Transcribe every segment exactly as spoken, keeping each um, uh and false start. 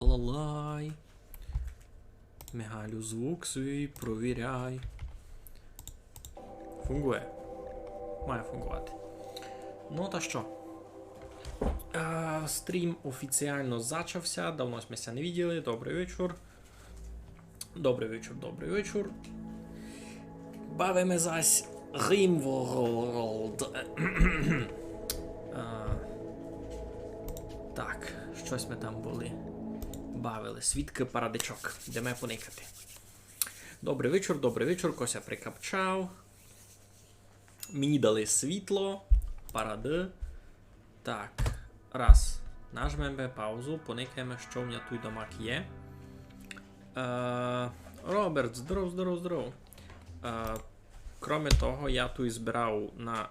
Лалай. Мигалю, звук свій провіряй. Фунґує. Має фунґовати. Ну та што? Е, стрім офіціално зачався. Давно сьме ся не виділи. Добрый вечур. Добрый вечур, добрый вечур. Бавиме зась RimWorld. Е, так, штось мы там были. Бавили. Свідкы парадичок. Йдеме поникати. Добрый вечур, добрый вечур. Кося прикапчав. Мені дали світло. Парады. Так, раз. Нажмеме паузу, поникаєме, што в мене туй домак є. Е, Роберт, здоров, здоров, здоров. Е, кроме того, я туй збирав на,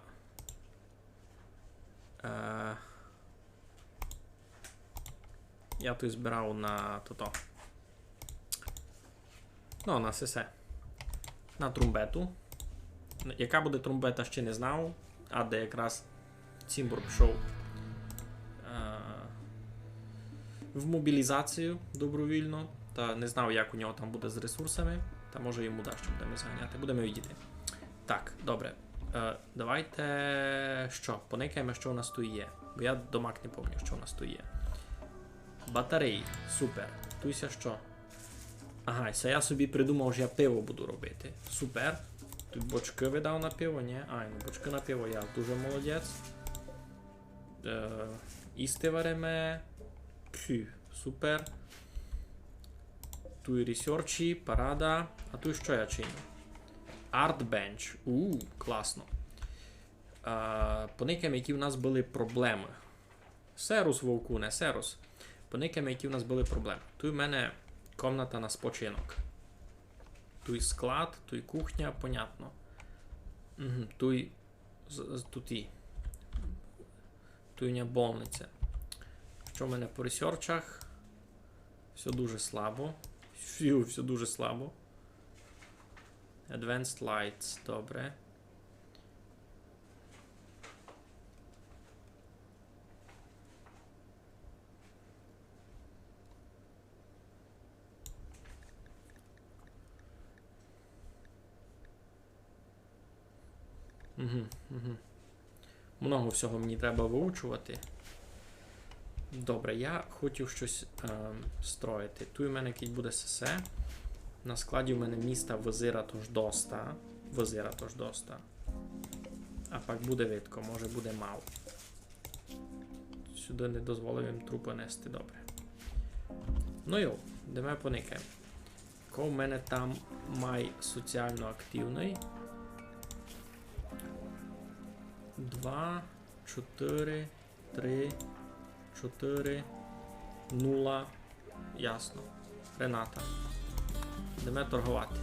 е, я туй збирав на тото. Ну, на сесе. На трумбету. Яка буде трумбета, ще не знав, а де якраз Цімбор пішов, е, в мобілізацію добровільно, та не знав, як у нього там буде з ресурсами, та може йому дашто будеме заганяти. Будеме видіти. Так, добре. Е, давайте што? Поникаєме, што у нас туй є. Бо я домак не помню, што у нас туй є. Батареї. Супер. Туй ся што? Ага, се я собі придумав, што я пиво буду робити. Супер. Туй бочкы видав на пиво, нї? Ай, ну бочкы на пиво я дуже молодець. Е, їсти вариме. Пфі, супер. Туй ресерчі, парада. А туй што я чиню? Art Bench. У, класно. Е, поникаєме, які в нас были проблемы. Серус, Вовкуне, серус. Поникаєме, які в нас были проблемы. Туй в мене комната на спочинок. Туй склад, туй кухня, понятно. Угу, туй з-, з-, туй. Туй у мене больниця. Што в мене по ресерчах? Всьо дуже слабо. Всьо, всьо дуже слабо. Advanced lights, добре. Угу, угу. Много всього мені треба выучовати. Добре, я хотів штось, ем, строїти. Туй у мене кідь буде сесе. На складі у мене міста вызирать ож доста. Вызирать ож доста. А пак буде видко, може буде мало. Сюды не дозволив їм трупы нести, добре. Ну йо, йдеме поникаєме. Ко в мене там май соціално активный? Два, чотыри, три, чотыри, нула. Ясно. Рената. Йдеме торговати.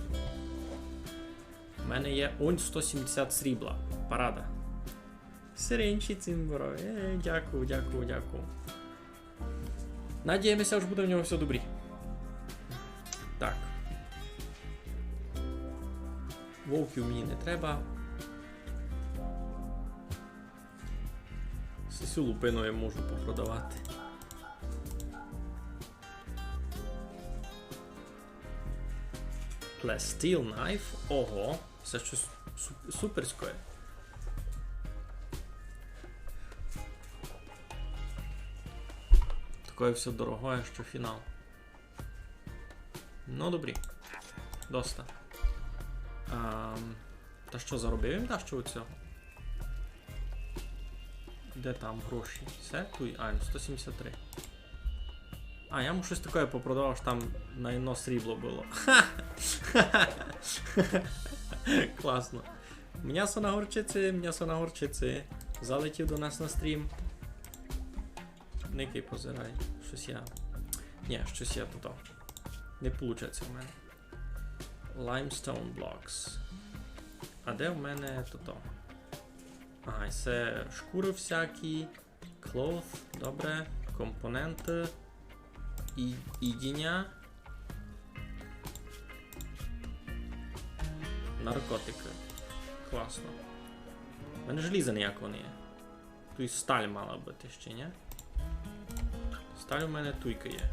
У мене є онь сто сімдесят срібла. Парада. Сиренчі цімборові. Е, дякую, дякую, дякую. Надієме ся, ож буде в нього всьо добрі. Так. Вовків мені не треба. Сесю лупину я можу попродавати. Plasteel knife. Ого, се штось су-, суперськоє. Такоє всьо дорогоє, што фінал. Ну, добрі. Доста. Ам, та што, заробив їм дашто у сього? Де там гроші? Се? Туй, а, сто сімдесят три. А, я му штось такоє попродавав, ож там на єдно срібло было. Класно. Мнясо на горчиці, мнясо на горчиці. Залетів до нас на стрім. Никай, позирай. Штось я. Нї, штось я туй. Не получать ся у мене. Limestone blocks. А де в мене тото? Ага, і се шкуры всякі. Cloth, добре. Компоненты. І, їдіня. Наркотикы. Класно. У мене желіза ніякого не є. Туй сталь мала быти ще, нї? Сталь у мене туйка є.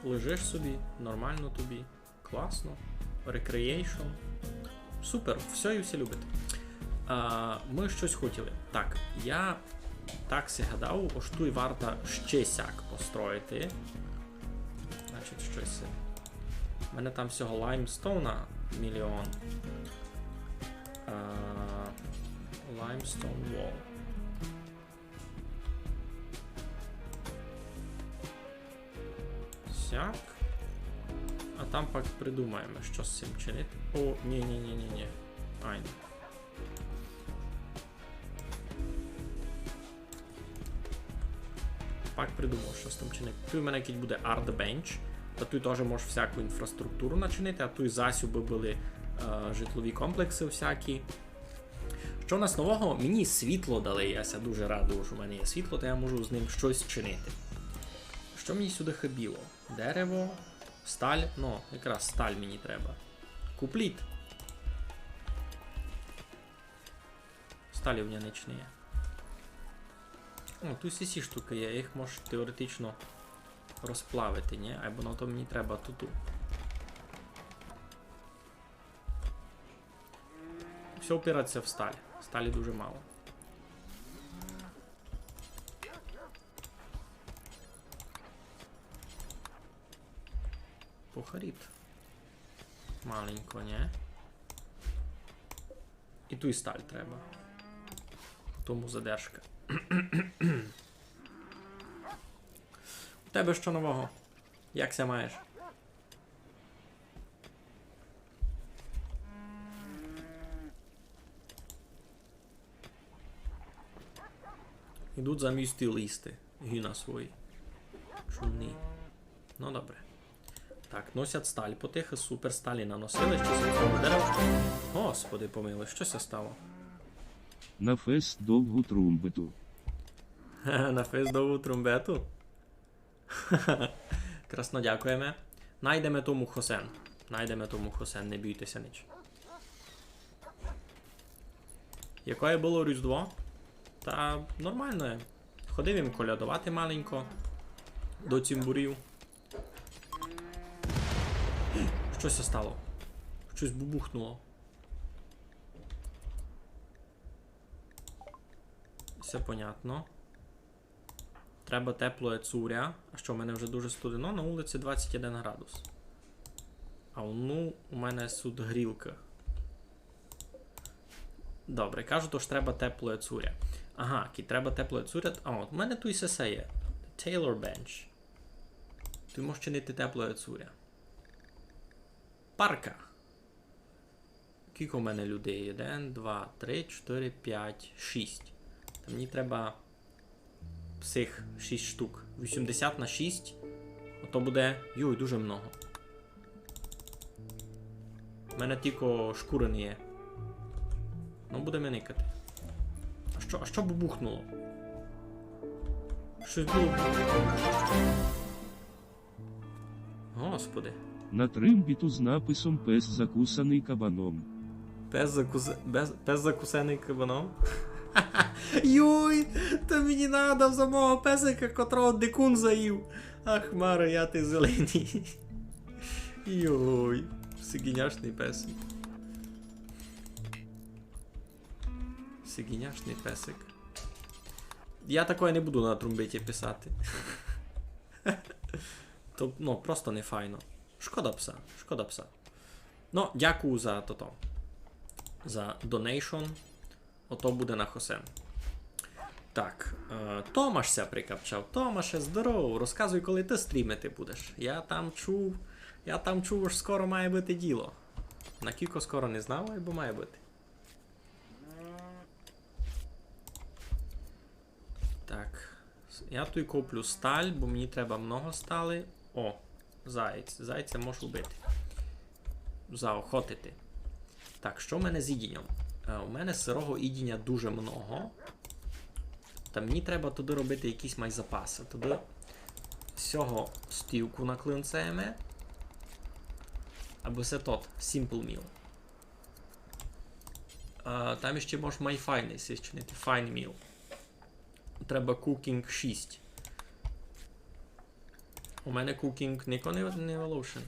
Лежиш собі, нормално тобі, класно. Recreation. Супер, всьо і всі любите. А, мы штось хотіли. Так, я так си гадав, ож туй варта ще сяк построїти. Значить, штось. У мене там всього лаймстоуна мільйон. А, limestone wall. Сяк. А там пак придумаєме, што з сим чинити. О, ні, ні, ні, ні, ні. Айно. Пак придумав, што з тым чинити. Туй у мене кідь буде Art Bench, та туй тоже можеш всяку інфраструктуру начинити, а туй засю бы были, е, житлові комплексы всякі. Што в нас нового? Мені світло дали, я ся дуже радую, што в мене є світло, та я можу з ним штось чинити. Што мені сюды хибіло? Дерево, сталь, ну, якраз сталь мені треба. Купліт. Сталі в мене ніч не є. О, туй сі штукы є, їх можеш теоретично розплавити, ні? Айбо на то мені треба туту. Всьо упирається в сталь. Сталі дуже мало. Похаріт. Маленько, ні? І туй сталь треба. Тому задержка. У тебе што нового? Як ся маєш? Ідуть за мій стіл їсти. Гіна свої. Чудні. Ну, добре. Так, носять сталь потихы, супер, сталі наносили, што з цього дерева. Господи помилуй, што ся стало? На фест довгу трумбету. На фест довгу трумбету? Красно дякуєме. Найдеме тому хосен. Найдеме тому хосен, не бійте ся ніч. Якоє было Різдво? Та нормалноє. Ходив им колядовати маленько до цімбурів. Што ся стало? Штось бубухнуло. Всьо понятно. Треба теплоє цуря. А што, в мене вже дуже студено? На улиці двадцять один градус. А ну, у мене сут грілка. Добре, кажуть, ож треба теплоє цуря. Ага, кі треба теплоє цуря. А, от у мене туй сесе є. Tailor Bench. Туй можеш чинити теплоє цуря. Парка. Кілько в мене людей? Один, два, три, чотири, пять, шість. Та мені треба всіх шість штук. Вісімдесят на шість. Ото буде, йой, дуже много. У мене тілько шкури не є. Ну, будеме никати. А што, а што бубухнуло? Штось было. Господи. На трембіту з написом «Пес закусаний кабаном». Пес закус-, без-, пес закусаний кабаном? Йой, то мені надо за мого песика, котрого дикун заїв. Ах, Маро, я ти зелений. Йой, сиґіняшный песик. Сиґіняшный песик. Я такоє не буду на трумбиті писати. То, ну, просто не файно. Шкода пса, шкода пса. Ну, дякую за тото. За donation. Ото буде на хосен. Так, е, Томаш ся прикапчав. Томаше, здоров, розказуй, коли ты стрімити будеш. Я там чув, я там чув, ож скоро має быти діло. На кілько скоро не знав, айбо має быти. Так. Я туй куплю сталь, бо мені треба много стали. О, заєць. Зайця можу убити. Заохотити. Так, што в мене з їдіньом? Е, у мене сирого їдіня дуже много. Та мені треба туды робити якісь май запасы. Туды з сього стівку наклинцаєме. Або се тот, simple meal. А, там іщи можеш май файный сись чинити, fine meal. Треба cooking шість. У мене cooking нико не, не волошен.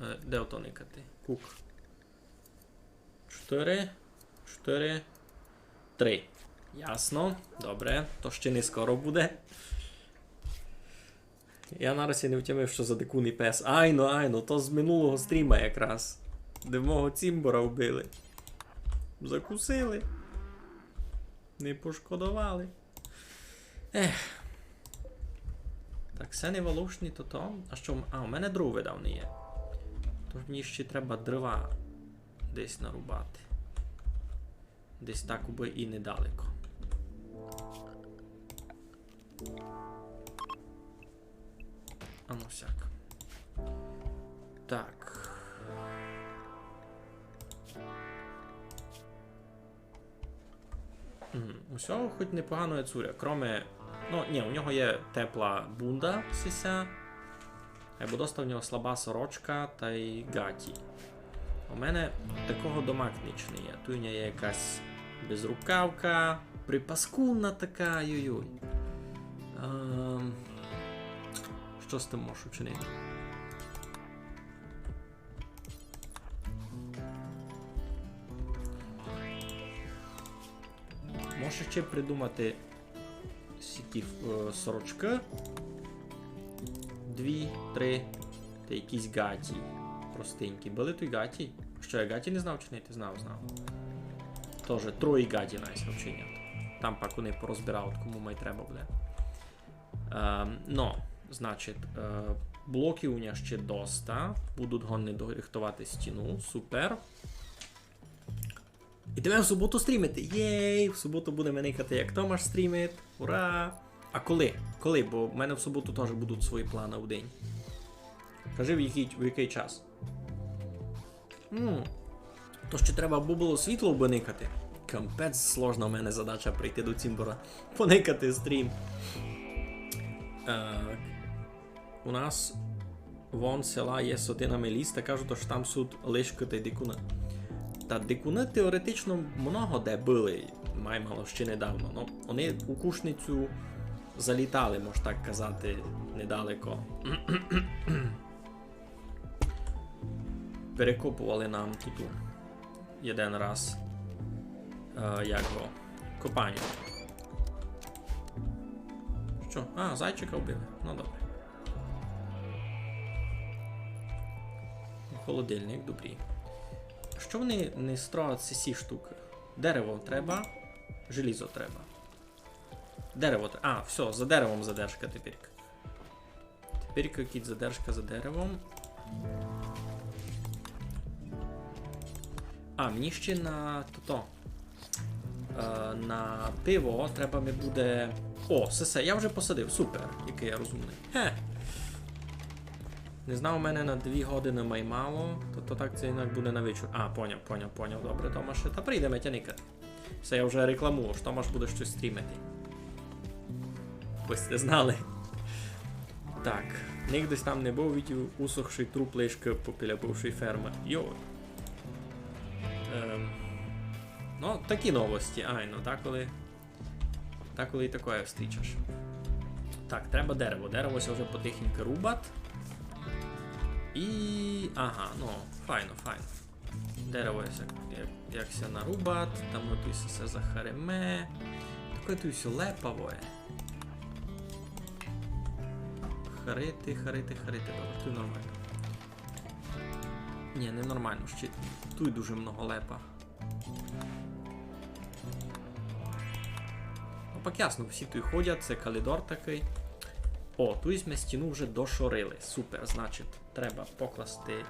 Е, де ото никати? Cook. Чотири, чотири, три. Ясно. Добре. То ще не скоро буде. Я нараз і не втямив, што за дикуный пес. Айно, айно, то з минулого стріма якраз. Де мого цімбора вбили. Закусили. Не пошкодовали. Ех. Так, се не волошні, то то. А што м-, а, у мене дров видав не є. Тож мені ще треба дрова десь нарубати. Десь так, убы і недалеко. А ну сяк. Так. М, усього хоть непогано є цуря, кроме, ну, ні, у нього є тепла бунда сися, айбо доста в нього слаба сорочка тай ґаті. У мене такого домак ніч не є. Туй у нього є якась безрукавка, припаскудна така, йой-йой. Ем, што з тым можу учинити? Можу ще придумати сякі, е, сорочкы. Дві, три. Та якісь ґаті. Простенькі. Были туй ґаті? Што, я ґаті не знав чинити? Знав, знав. Тоже трої ґаті най ся вчинять. Там пак они порозбирають, кому май треба буде. Ем, но, значить, е, блоків у ня ще доста. Будуть годні дорихтовати стіну. Супер. Ідеме в суботу стрімити. Єй! В суботу будеме никати, як Томаш стрімить. Ура! А коли? Коли? Бо в мене в суботу тоже будуть свої планы в день. Кажи, в якый, в якый час? М. То ще треба, абы было світло, абы никати. Капець сложна в мене задача прийти до цімбора. Поникати стрім. Так. У нас вон села є сотинами ліс, та кажуть, ож там суть лишкы тай дикуны. Та дикуны теоретично много де были, май мало ще недавно. Но, они у Кушницю залітали, мож так казати, недалеко. Перекопували нам тут єден раз. Е, як го? Копаню. Што? А, зайчика вбили. Ну, добре. Холодильник, добрі. Што вони не строять сі, сі штукы? Дерево треба, желізо треба. Дерево тре-, а, всьо, за деревом задержка тепер. Тепер кидь задержка за деревом. А, мені ще на тото. Е, на пиво треба ми буде. О, все, все, я вже посадив, супер, якый я розумный. Ге. Не знав, у мене на дві годины май мало, то, то так це інак буде на вечір. А, поняв, поняв, поняв, добре, Томаше, та прийдеме тя никати. Все, я вже рекламую, ож Томаш буде штось стрімити. Вы сьте знали. Так, нигде сь там не быв, видів усохшый труп лишкы попіля бывшої фермы. Йой. Ем, ну, такі новості, айно, деколи, деколи і такоє встрічаш. Так, треба дерево. Дерево ся вже потихеньку рубать. І, ага, ну, файно, файно. Дерево як, як, як ся нарубать, там туй всьо захареме. Таке туй всьо лепавоє. Харити, харити, харити. Добре, туй нормално. Ні, не нормално, ще туй дуже много лепа. Ну, пак ясно, всі туй ходять, се калідор такый. О, туй сьме стіну вже дошорили. Супер, значить, треба покласти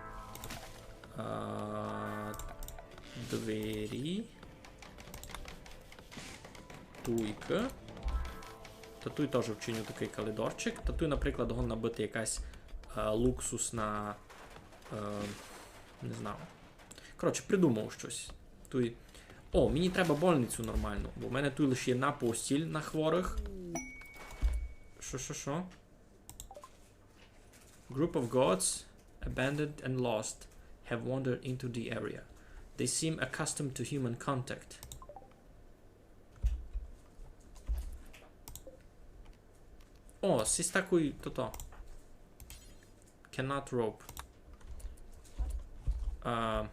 А, двері. Туйка. Та туй тоже вчиню такый калідорчик. Та туй, наприклад, годна быти якась, е, луксусна, е, не знаю. Коротше, придумав штось. Туй. О, мені треба больницю нормалну, бо в мене туй лише єдна постіль на хворых. Шо, шо, шо? Group of gods, abandoned and lost, have wandered into the area. They seem accustomed to human contact. О, сись такый тото. Cannot rope. А,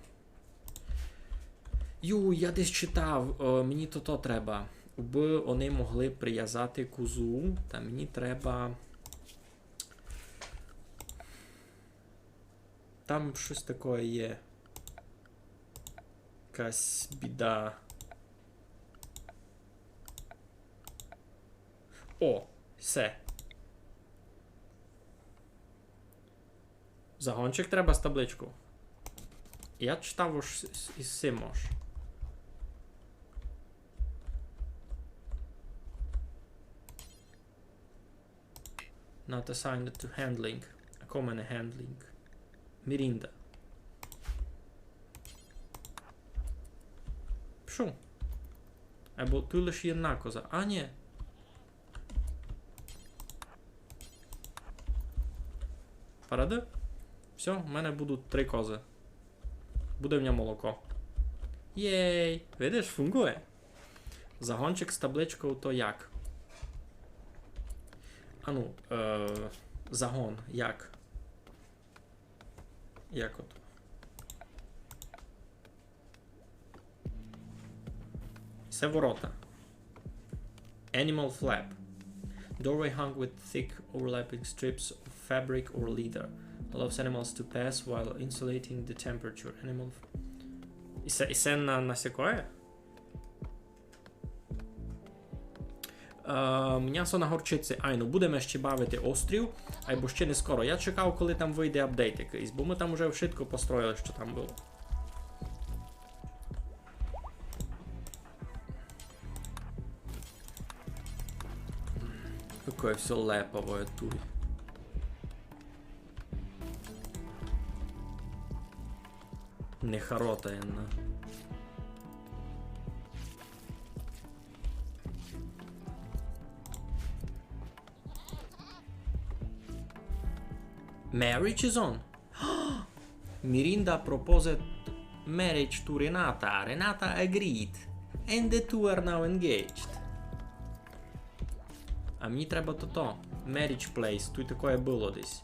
ю, я десь читав, е, мені то, то треба. Убы они могли привязати козу, та мені треба. Там штось такоє є. Якась біда. О, всьо. Загончик треба з табличков. Я читав, ож з, з, із сим мож. Not assigned to handling. А ко мене handling? Мірінда. Пшу. Айбо туй лиш єдна коза. А, нї. Парады. Всьо, в мене будуть три козы. Буде в нього молоко. Єй! Видиш, фунґує. Загончик з табличков то як? Ану, е, загон, як? Як от? Се ворота. Animal flap. Doorway hung with thick overlapping strips of fabric or leather. Allows animals to pass while insulating the temperature. Animal f-, і се, і се на, на сякоє? Е, мнясо на горчиці. Айно, будеме ще бавити острів, айбо ще не скоро. Я чекав, коли там выйде апдейт якыйсь, бо мы там уже вшытко построїли, што там было. Какоє всьо леповоє туй. Нехарота єдна. Marriage is on. Mirinda proposed marriage to Renata. Renata agreed. And the two are now engaged. А мені треба тото. Marriage place. Туй такоє было десь.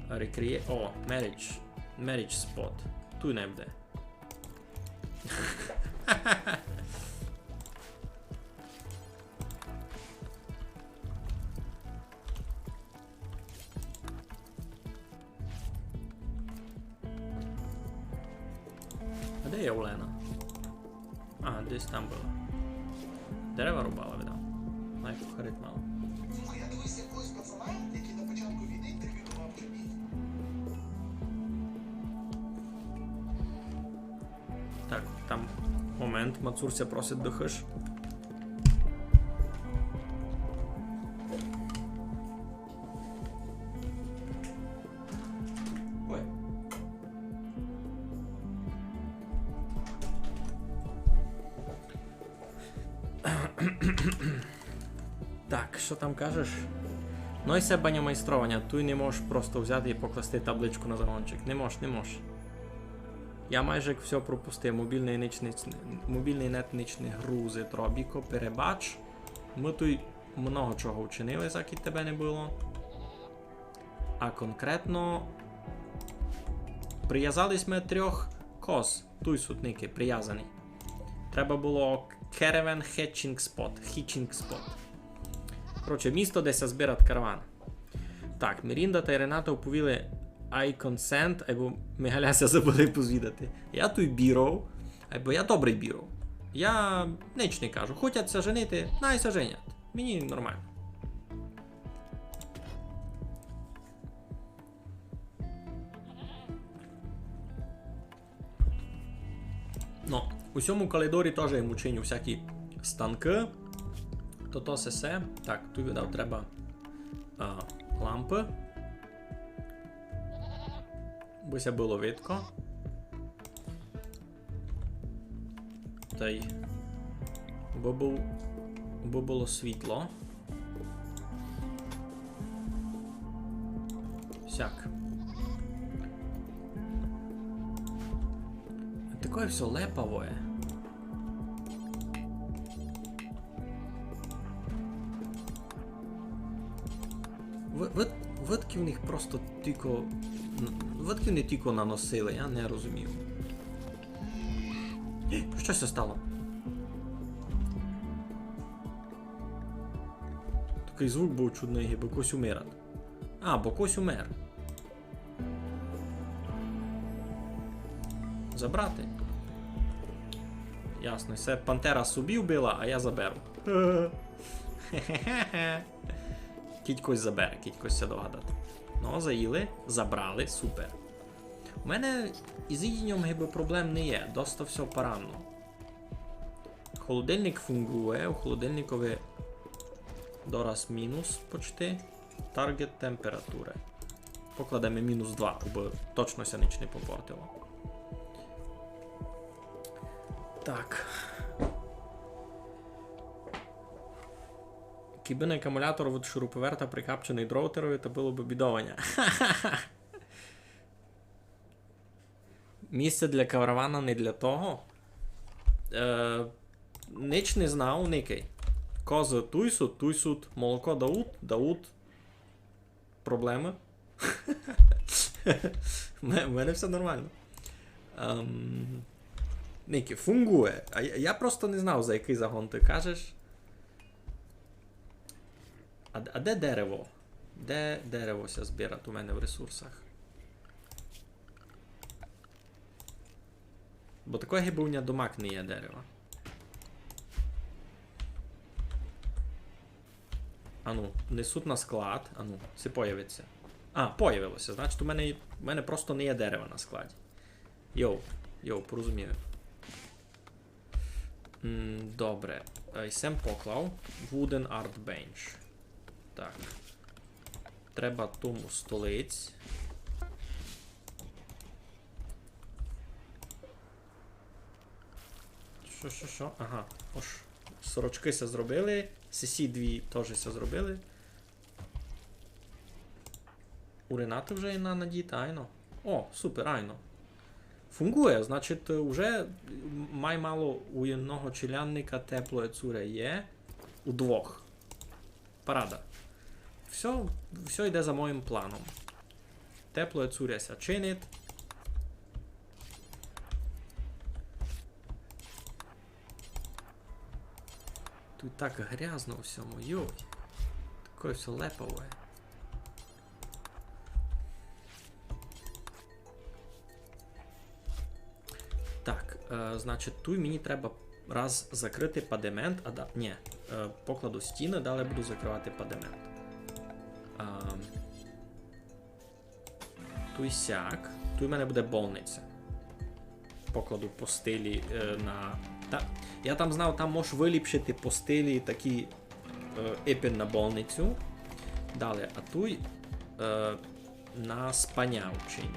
Recrea-, о, marriage. Marriage spot. Туй най буде. А де є Олена? А, десь там была. Дерева рубала, видав. Най кухарить мало. Слухай, я дивився якогось пацана, який на початку війни інтерв'ю давав Джамі. Так, там момент, Мацурся просить до хыж. Ой. Так, што там кажеш? Но й се баньомайстрованя, туй не можеш просто взяти і покласти табличку на загончик. Не можеш, не можеш. Я майже всьо пропустив. Мобілный нич, нич, мобілный нет нич не грузить, Робіко, перебач. Мы туй много чого вчинили, заки тебе не было. А конкретно привязали сьме трьох коз. Туй сутники привязані. Треба было caravan hitching spot. Hitching spot. Коротше, місто, де ся збирать караван. Так, Мірінда тай Рената оповіли I consent, айбо Мигаля ся забыли позвідати. Я туй біров, айбо я добрый біров. Я нич не кажу. Хотять ся женити, най ся женять. Мені нормално. Но, у сьому калідорі тоже им учиню всякі станкы. То, то се, се. Так, туй видав треба, а, лампы. Бы ся было видко. Тай бы быв, бы было світло. Сяк. Такоє всьо лепавоє. Вы, вы, Видкы в них просто тілько, видкы не тілько наносили, я не розумію. Што ся стало? Такый звук быв чудный, гибы кось умират. А, бо кось умер. Забрати. Ясно, се пантера собі вбила, а я заберу. Кідь кось забере, кідь кось ся догадати. Ну, заїли, забрали, супер. У мене із їдіньом гибы проблем не є, доста всьо парадно. Холодильник фунґує, у холодильникови дораз мінус почти. Тарґет температуры. Покладеме мінус два, абы точно ся ніч не попортило. Так. Кібы не акумулятор од шуруповерта прикапченый до роутерови, то было бы бідованя. Місце для каравана не для того. Е, ніч не знав, никай. Козы туй сут, туй сут. Молоко даут, даут. Проблемы. У мене всьо нормално. Ем, никай, фунґує. А я, я просто не знав, за якый загон ты кажеш. А, а де дерево? Де дерево ся збират у мене в ресурсах? Бо такоє гибы у ня домак не є дерева. Ану, несут на склад. Ану, се появить ся. А, появило ся. Значить, у мене, у мене просто не є дерева на складі. Йоу, йоу, порозуміли. М, добре. Е, й сем поклав. Wooden art bench. Так. Треба тому столиць. Што, што, што? Ага, ож сорочкы ся зробили, сесі дві тоже ся зробили. У Ренаты вже є на надіта, айно. О, супер, айно. Фунґує, значить, уже май мало у єдного челядника теплоє цуря є. У двох. Парада. Всьо, всьо йде за моїм планом. Теплоє цуря ся чинить. Туй так грязно у всьому, йой. Такоє всьо лепове. Так, е, значить, туй мені треба раз закрыти падемент, а да, нї, е, покладу стіны, далі буду закрывати падемент. Ем, туй сяк, туй в мене буде больниця. Покладу постелі, е, на, та, я там знав, там можеш выліпшити постелі такі, е, ипен на больницю. Далі, а туй, е, на спаня учиню.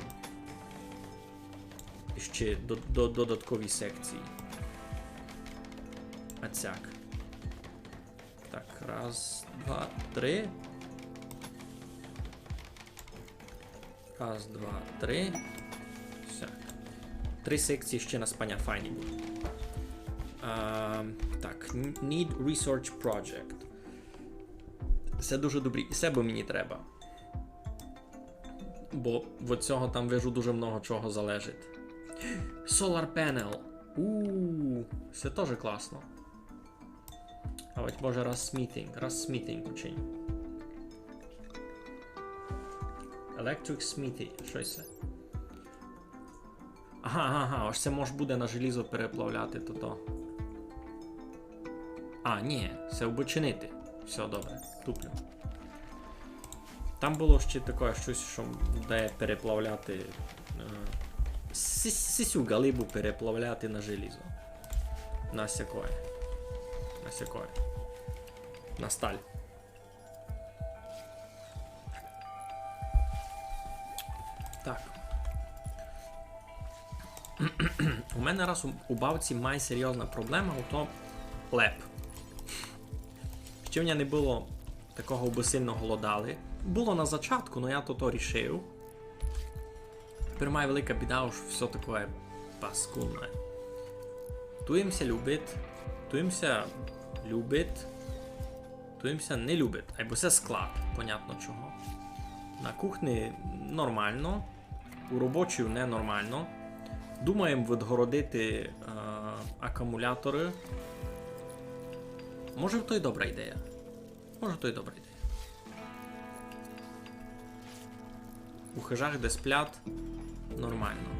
Ще до-, до-, додаткові секції. А цяк. Так, раз, два, три. Раз, два, три. Всяк. Три секції ще на спаня файні будуть. А, так, need research project. Се дуже добрі. І се бы мені треба. Бо від сього там, вижу, дуже много чого залежить. Solar panel. У, се тоже класно. А от може раз смітінг, раз смітінг учиню. Electric smithy, што се? Ага, ага, ага, ож се мож буде на желізо переплавляти, то то. А, нї, се обы чинити. Всьо, добре, туплю. Там было ще таке штось, што дає переплавляти, е, сі-, сісю ґалибу переплавляти на желізо. На сякоє. На сякоє. На сталь. Так. У мене раз у, у бавці май серйозна проблема, то леп. Ще в мене не было такого, бы сильно голодали. Было на зачатку, но я то, то рішив. Тепер май велика біда, ож всьо таке паскудне. Туй им ся любить, туй им ся любить, туй им ся не любить. Айбо се склад, понятно чого. На кухни нормално, у робочій ненормално. Думаєме відгородити, е, акумуляторы. Може, то й добра ідея. Може, то й добра ідея. У хижах, де сплять, нормално.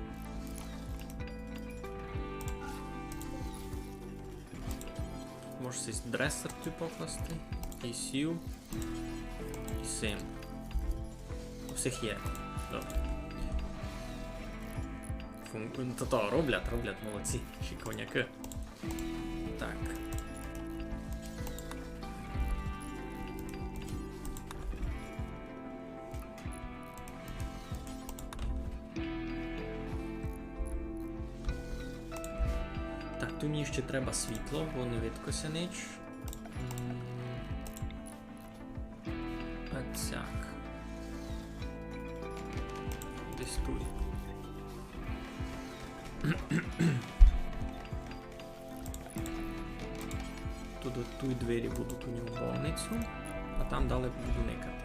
Може сись дресер туй покласти. І сів. І сим. У всіх є. Добре. Фун-, то, то, роблять, роблять, молодці. Шиковнякы. Так. Так, туй мені ще треба світло, бо не видко ся нич. М, а цяк. Десь туй. Туй, туй двері будуть у нього в больницю, а там далі буду никати.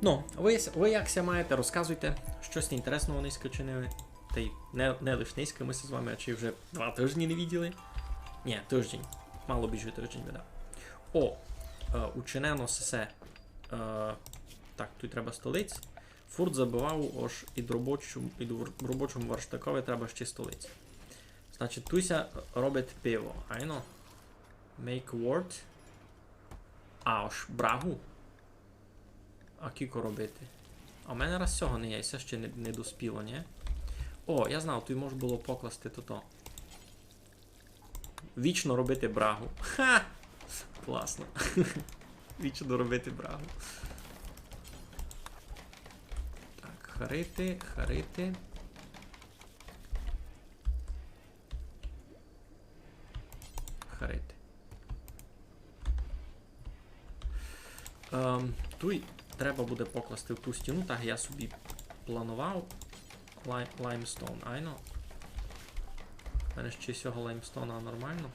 Ну, вы с-, вы як ся маєте, розказуйте, штось інтересного нынька чинили. Тай не, не лиш нынька, мы ся з вами ачей вже два тыжні не виділи. Нї, тыждень. Мало більше тыждень, видав. О, е, учинено сесе. Е, так, туй треба столиць. Фурт забывав, ож ид робочому, ид вор-, робочому варштакови треба ще столиць. Значить, туй ся робить пиво, айно? Make wort. А, ож брагу. А кіко робити? А в мене раз сього не є, і се ще не, не доспіло, нї? О, я знав, туй мож было покласти тото. Вічно робити брагу. Ха! Класно. Вічно робити брагу. Так, харити, харити. Харити. Ем, туй треба буде покласти в ту стіну, так я собі планував. Лай-, лаймстоун, айно. У мене ще сього лаймстоуна нормално.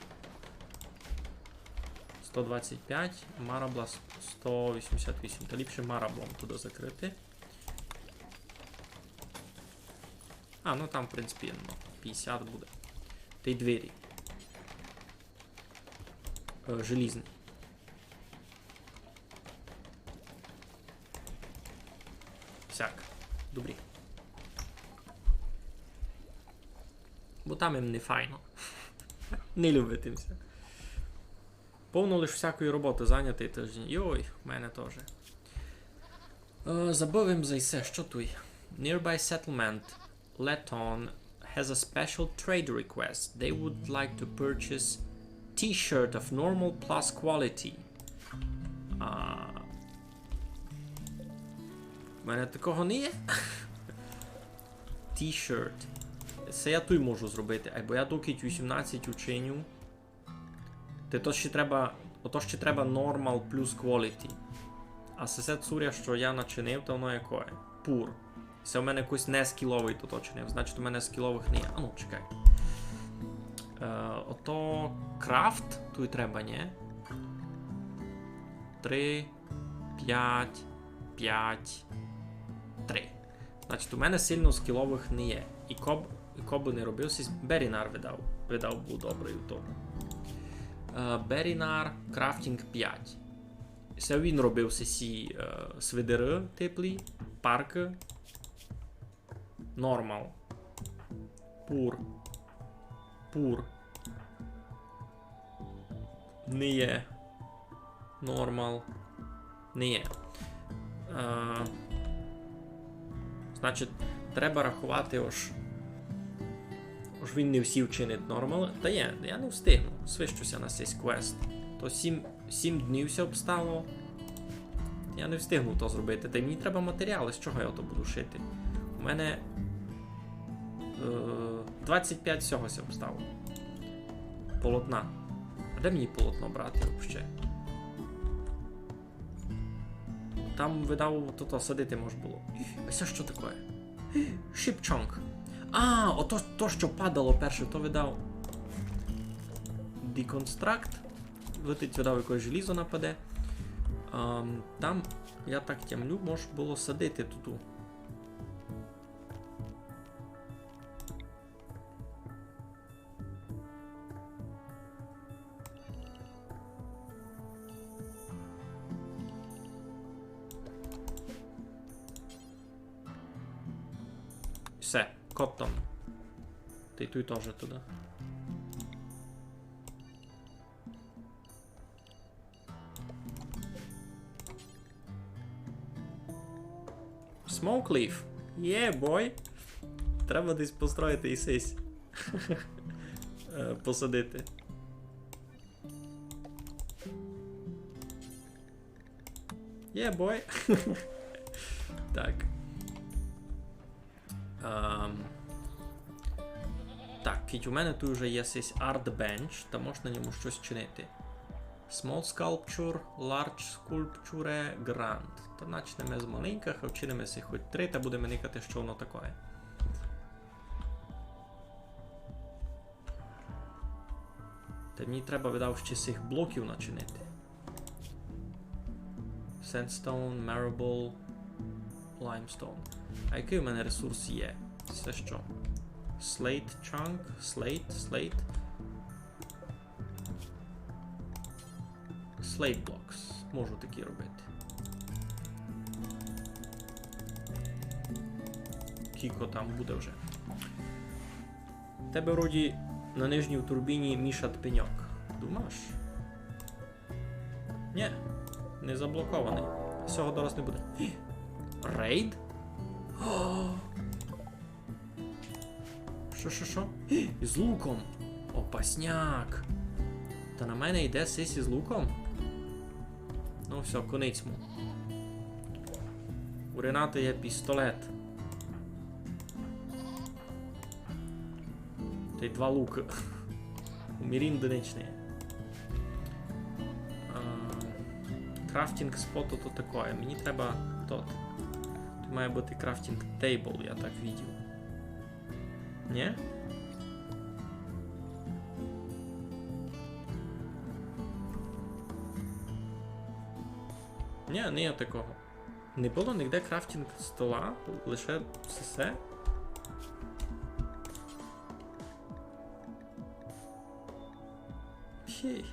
Сто двадцять пять, марабла с-, сто вісімдесят вісім. Та ліпше мараблом туды закрити. А, ну там, в принципі, ну, пятдесят буде. Тай двері. Е, желізні. Сяк. Добрі. Бо там їм не файно. Не любить їм ся. Повно лиш всякої роботы, зайнятый тыждень. Йой, в мене тоже. Е, забыв им за се, што туй. Nearby settlement, Leton, has a special trade request. They would like to purchase T-shirt of normal plus quality. А, в мене такого не є. T-shirt. Се я туй можу зробити. Айбо я докіть вісімнадцять учиню. Та то ще треба, ото ще треба normal плюс quality. А сесе цуря, што я начинив, то воно якоє? Poor. Се у мене якось не скіловый тото чинив, значить у мене скіловых не є. А ну, чекай. Е, ото craft, туй треба, нї? Три, пять, пять, три. Значить, у мене сильно скіловых не є. І коб-, і кобы не робив сись, Берінар видав, видав быв добрый у тому. Е, Берінар, крафтінґ пять. Се він робив сесі, е, свидеры теплі, паркы. Normal. Poor. Poor. Не є. Normal. Не є. Е, значить, треба раховати, ож, ож він не всі вчинить normal. Та є, я не встигну. Свищу ся на сись квест. То сім, сім днів ся обстало. Я не встигну то зробити. Та й мені треба матеріалы, з чого я то буду шити. У мене, е, двадцять пять всього ся обстало. Полотна. А де мені полотно брати вообще? Там, видав, то, то садити мож было. А се што такоє? Шіпчонг. А, ото то, што падало перше, то, видав. Deconstruct. Летить сюды, якесь желізо нападе. Ам, там, я так тямлю, мож было садити туту. Всьо, cotton. Тай туй тоже туды. Smoke leaf. Yeah, boy. Треба десь построїти і сись. Е, посадити. Yeah, boy. Так. Ем, так, кідь у мене туй уже є сись art bench, та мож на ньому штось чинити. Small sculpture, large sculpture, grand. Та начнеме з маленькых, а вчиниме сих хоть три, та будеме никати, што воно такоє. Та мені треба, видав, ще сих блоків начинити. Sandstone, marble, limestone. А якый у мене ресурс є? Се што? Slate chunk, slate, slate. Slate blocks. Можу такі робити. Кіко там буде вже. Тебе вроді на нижній турбіні мішать пеньок. Думаш? Нє, не заблокованый. Сього дораз не буде. Рейд? О! Шо, шо, шо? З луком! Опасняк! Та на мене йде сись із луком? Ну всьо, конець му. У Ренаты є пістолет. Тай два лукы. У Мірінды нич не є. А, крафтінґ спот то такоє. Мені треба тот. Туй має быти крафтінґ тейбл, я так видів. Нє? Нє, не є такого. Не было нигде крафтінґ стола, лише сесе. Хей.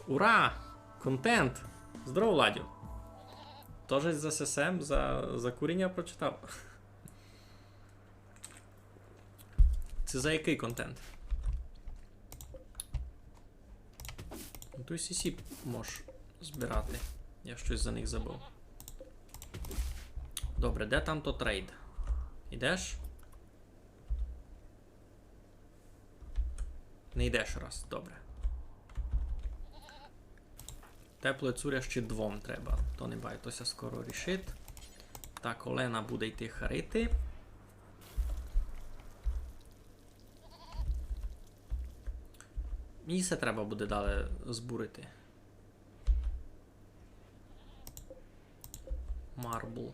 Ура! Контент! Здорово, Ладю! Тоже за сесе, за, за куріння прочитав. Се за якый контент? Ну, туй сесі мож збирати. Я штось за них забыв. Добре, де там тот рейд? Ідеш? Не йдеш раз, добре. Теплоє цуря ще двом треба. То не бай, то ся скоро рішить. Так, Олена буде йти харити. Мені се треба буде далі збурити. Марбл.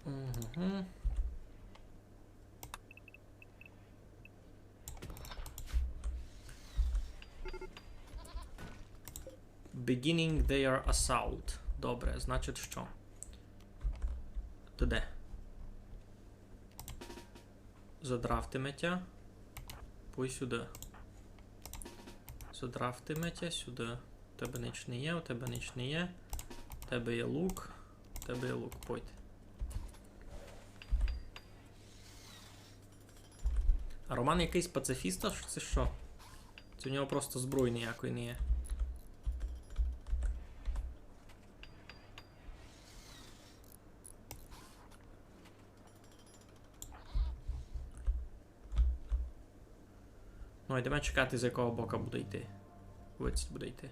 Угу. Beginning their assault. Добре, значить што? Туды. Задрафтиме тя. Пой сюды. Задрафтиме тя сюды. У тебе нич не є, у тебе нич не є. У тебе є лук, у тебе є лук, пойте. А Роман якыйсь пацифіст, аж ци што? Ци у нього просто зброї ніякої не є. Ну, йдеме чекати, з якого бока буде йти. Вицить буде йти.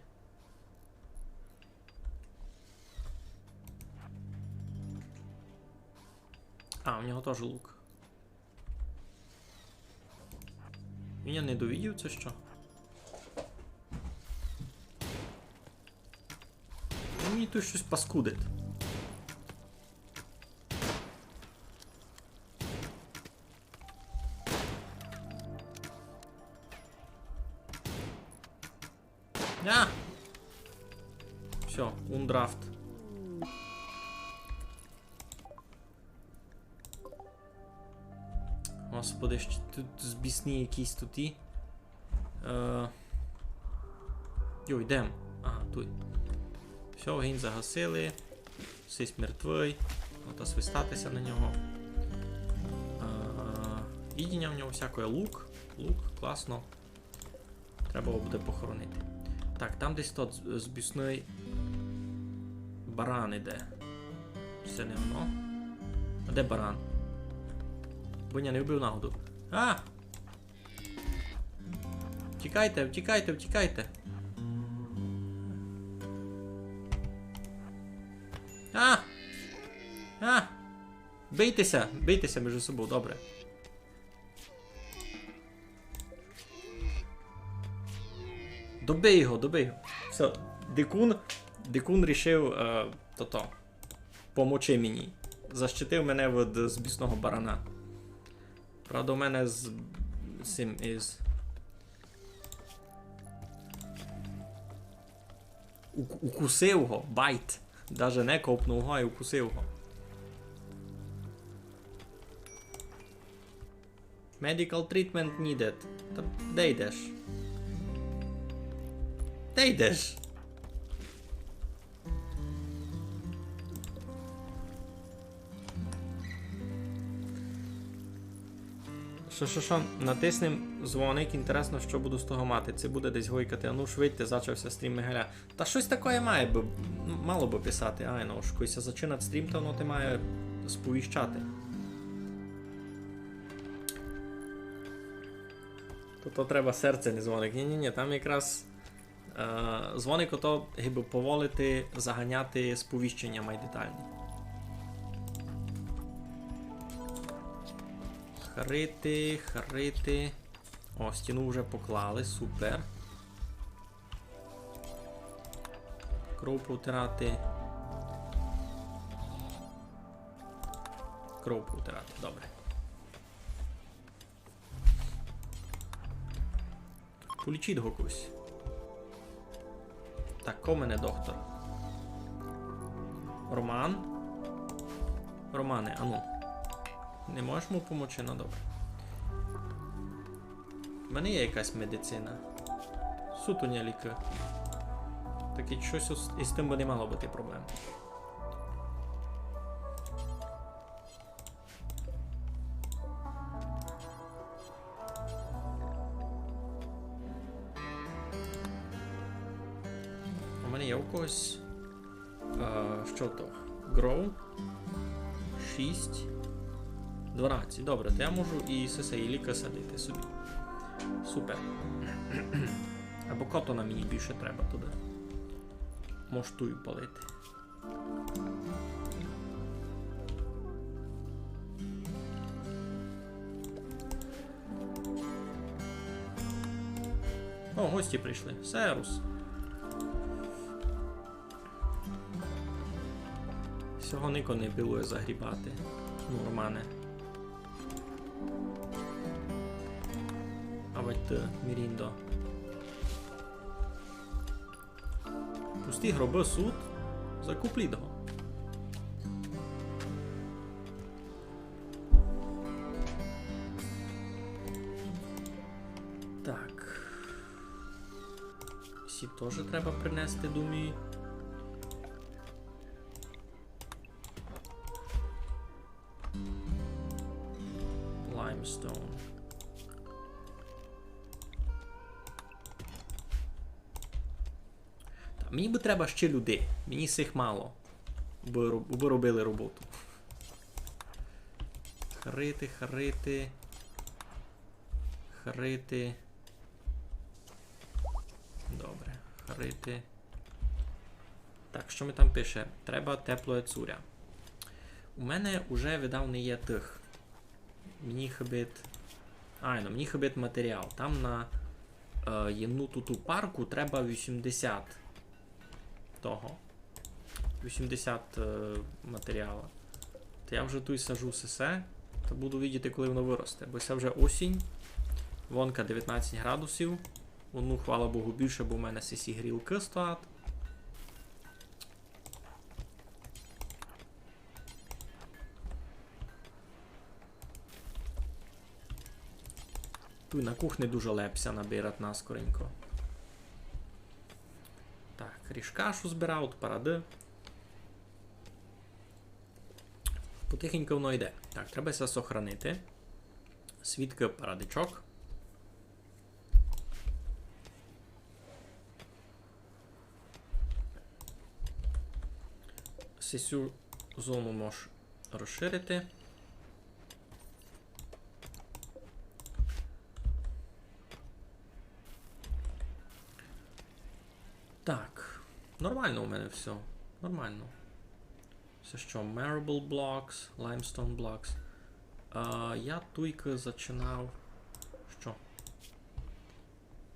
А, у нього тоже лук. Він я не довидів, ци што? Ну, мені туй штось паскудить. Всьо, ундріфт. Господи, ще тут збісні якісь тут і. Е, йо, йдем. Ага, туй. Всьо, огонь загасили. Сись мертвый. Ота свистати ся на нього. Е, їдіня в нього всякоє, лук. Лук, класно. Треба його буде похоронити. Так, там десь тот з-, збісный баран іде. Се не воно. А де баран? Бо я не вбив нагоду. А! Втікайте, втікайте, втікайте. А! А! Бийте ся, бийте ся між собою, добре. Добий його, добий його. Всьо, дикун, дикун рішив, е, тото, помочи мені. Защитив мене від збісного барана. Правда, у мене з, з сим із ук-, укусив го, байт. Даже не копнув го, а й укусив го. Medical treatment needed. Та де йдеш? Де йдеш? Шо, шо, шо? Натиснем дзвоник, інтересно, што буду з того мати. Ци буде десь гойкати. А ну ж видьте, зачав ся стрім Мигаля. Та штось такоє має бы, м, мало бы писати, айно, ож коли ся зачинать стрім, то воно ти має сповіщати. То, то треба серце, не дзвоник. Ні, ні, ні, там якраз, е, дзвоник ото, гибы поволити, заганяти сповіщеня май детальні. Харити, харити. О, стіну вже поклали, супер. Кров повтирати. Кров повтирати, добре. Полічіть го когось. Так, ко в мене доктор? Роман? Романе, ану. Не можеш му помочи? Ну, добре. У мене є якась медицина. Суту не лікы. Так і штось із, із тым бы не мало быти проблем. У мене є у когось. Е, што то? Grow. Шість. Дванадцять. Добре, то я можу і сесе, і лікы садити собі. Супер. Або котона мені більше треба туды. Мож туй палити. О, гості прийшли. Серус. Сього нико не пилує загрібати. Ну, Романе. Авадь ты, Міріндо. Пусті гробы сут, закупліть го. Так. Сі тоже треба принести, думаю. Limestone. Та, мені бы треба ще людей. Мені сих мало. Бы роб-, бы робили роботу. Харити, харити. Харити. Добре, харити. Так, што ми там пише? Треба теплоє цуря. У мене уже, видав, не є тых. Мені хыбить. Айно, мені хыбить матеріал. Там на, е, єдну туту парку треба вісімдесят того. Вісімдесят, е, матеріала. Та я вже туй сажу сесе. Та буду видіти, коли воно выросте. Бо се вже осінь. Вонка девятнадцять градусів. Воно, хвала Богу, більше, бо в мене сесі грілкы стоять. Туй на кухни дуже леп ся набират наскоренько. Так, ріж кашу збирав, паради. Потихеньку воно йде. Так, треба ся сохранити. Свідкы парадичок. Сесю зону мож розширити. Так, нормално у мене всьо. Нормално. Се што, marble blocks, limestone blocks. А, я туйкы зачинав. Што?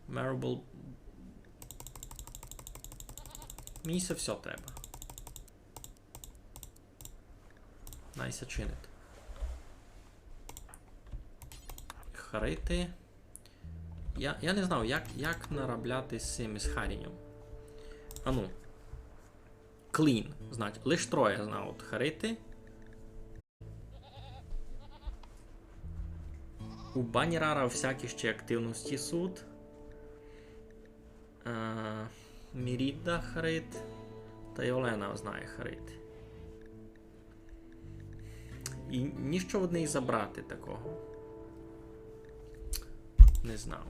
Marble. Мені се всьо треба. Най ся чинить. Харити. Я, я не знав, як, як наробляти з сим, із харіньом. Ану. Clean. Значить, лиш троє знають харити. У Банірара всякі ще активности суть. Е, Міріда харит, та й Олена знає харит. І ніщо од неї забрати такого. Не знав.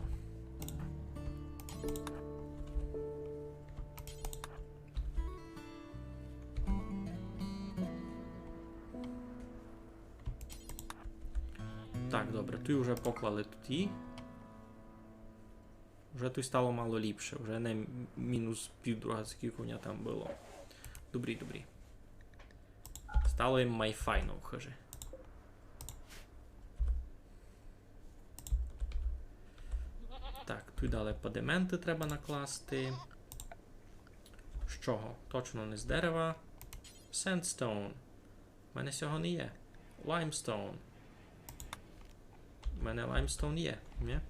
Так, добре, туй уже поклали туй. Вже туй стало мало ліпше, вже не м-, мінус півдруга, скілько в мене там было. Добрі, добрі. Стало їм май файно в хыжі. Так, туй далі падементы треба накласти. З чого? Точно не з дерева. Sandstone. У мене сього не є. Limestone. У мене limestone є, ні?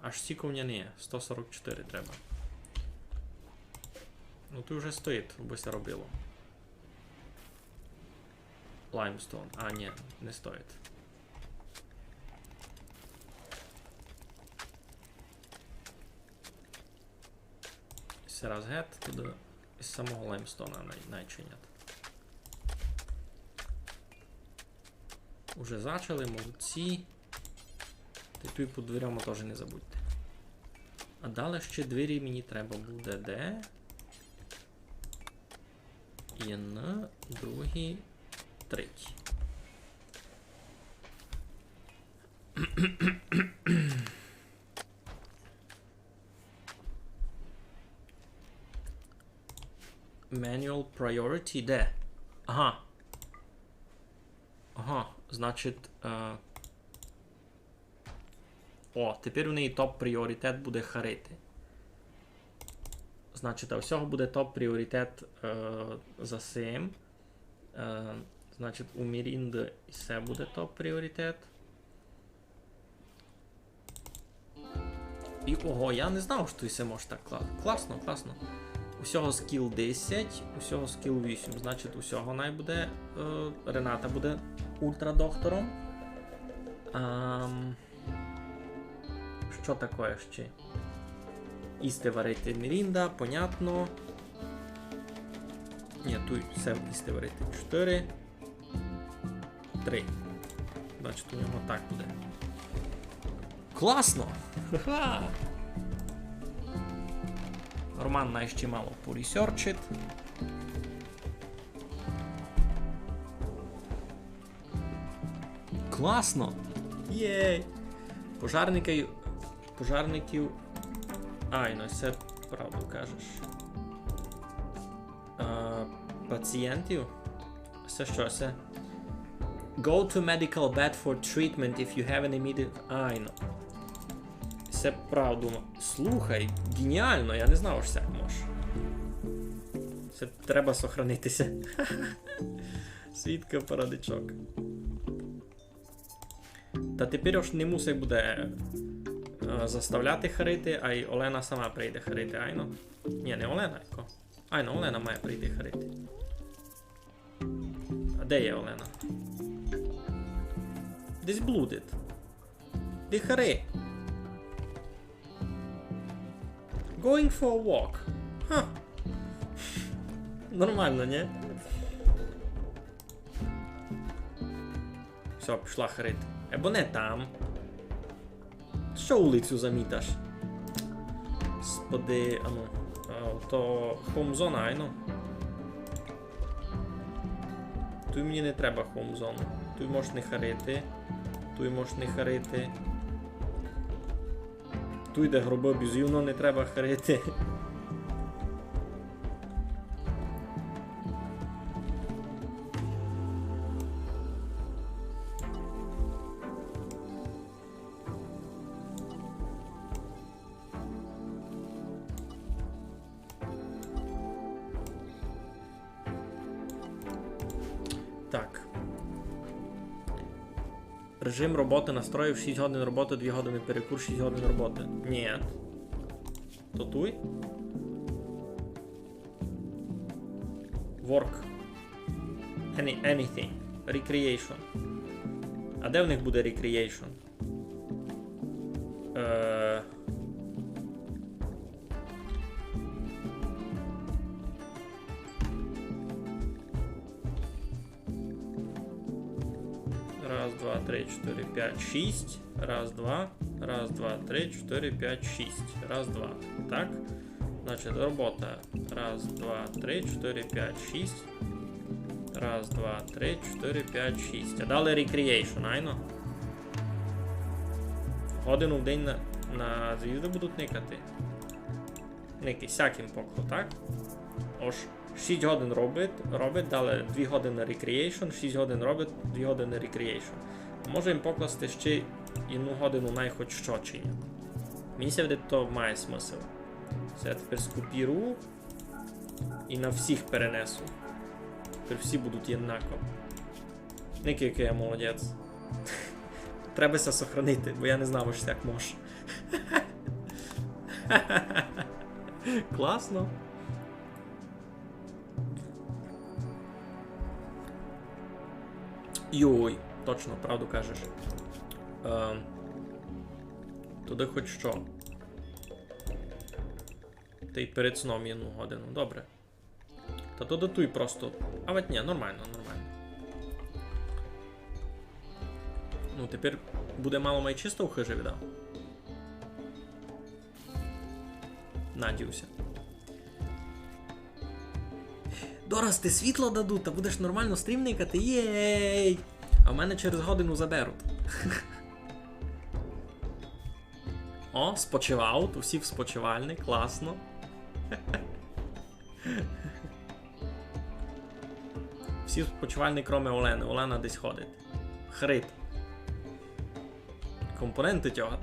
Аж стілько в мене не є. Сто сорок чотири треба. Ну, туй уже стоїть, бо ся робило. Limestone. А, ні, не стоїть. Се раз гет, туды із самого лаймстона най-, най чинять. Уже зачали, молодці. Та й туй під дверьми тоже не забудьте. А далі ще двері мені треба буде де? Єдна, друга, третя. Manual priority де? Ага. Ага, значить, е, о, тепер у неї топ пріоритет буде харити. Значить, а у сього буде топ пріоритет, е, за сим. Е, значить, у Мірінды і се буде топ пріоритет. І ого, я не знав, што і се може так кла-, класно, класно. У сього скіл десять, у сього скіл вісім. Значить, у сього най буде, е, Рената буде ультрадоктором. Ам, што такоє ще? Їсти варити Мірінда, понятно. Ні, туй всьо їсти варити. Чотири. Три. Значить, у нього так буде. Класно! Ха-ха! Роман най ще мало порісерчить. Класно! Єй! Пожарників, пожарників. Ай, ну, се правду кажеш. А, пацієнтів? Се што се? Go to medical bed for treatment if you have an immediate... Ай, ну. Се правду. Слухай, геніално, я не знав, што сяк мож. Се треба сохранити ся. Свідка парадичок. Та тепер уж не мусить буде, е, заставляти харити, ай Олена сама прийде харити, айно? Ні, не Олена, яко. Айно, Олена має прийти харити. Де є Олена? Десь блудить. Дихари. Going for a walk. Ха. Нормално, нї? Всьо, пішла харити. Або не там. Што улицю заміташ? Господи, ану. А, то хоум зона, айно. Туй мені не треба хоум зону. Туй можеш не харити. Туй можеш не харити. Туй, де гробы, бізувно не треба харити. Так. Режим роботы настроїв: шість годин роботы, дві годины перекур, шість годин роботы. Нї. То туй? Work. Any, anything. Recreation. А де в них буде recreation? Е. Раз, два, три, чотири, пять, шість. Раз, два. Раз, два, три, чотири, пять, шість. Раз, два. Так. Значить, робота. Раз, два, три, чотири, пять, шість. Раз, два, три, чотири, пять, шість. А далі recreation, айно? Годину в день на, на звізды будуть никати. Никай, сяким покло, так? Ож шість годин робить, робить, далі дві годины recreation, шість годин робить, дві годины recreation. Може їм покласти ще єдну годину най хоть што чинять. Мені ся видить, то має смысл. Се я тепер скопірую і на всіх перенесу. Тепер всі будуть єднако. Никай, якый я молодець. Треба ся сохранити, бо я не знав, ож так мож. Класно. Йой, точно, правду кажеш. Ем, туды хоть што. Та й перед сном єдну годину, добре. Та то дотуй просто. А вать нї, нормално, нормално. Ну, тепер буде мало май чисто в хыжі, видав. Надію ся. Дораз ти світло дадуть, та будеш нормално стрім никати. Єй! А в мене через годину заберуть. О, спочивають, усі в спочивальни, класно. Всі в спочивальни, кроме Олени. Олена десь ходить. Хрит. Компоненты тягать.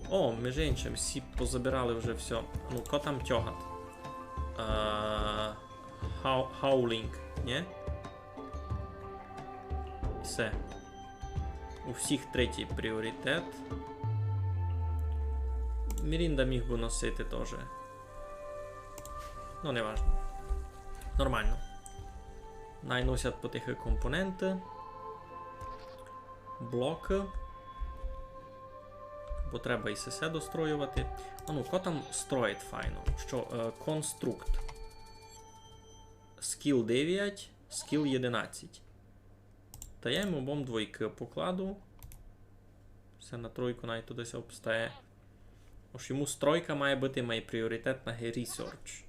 О, між іншим, всі позабирали вже всьо. Ну, ко там тягать? Е, хау-, хаулінг, нї? Всьо. У всіх третій пріоритет. Мірінда міг бы носити тоже. Ну, не важно. Нормално. Най носять потихы компоненты. Блокы. Бо треба і сесе достроювати. А ну, ко там строїть файно? Што, е, конструкт. Скіл девять, скіл єдинадцять. Та я йому обом двойкы покладу. Всьо на тройку най туды ся обстає. Ож йому стройка має быти май пріоритетна, ги research.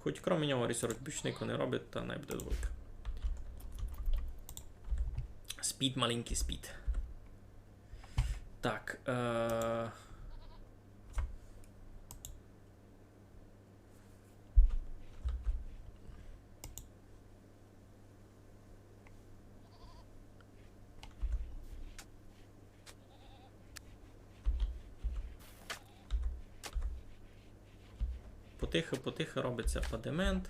Хоть кроме нього research більш нико не робить, та най буде двойка. Спіт, маленькый спіт. Так, е, Потихы, потихы робить ся падемент.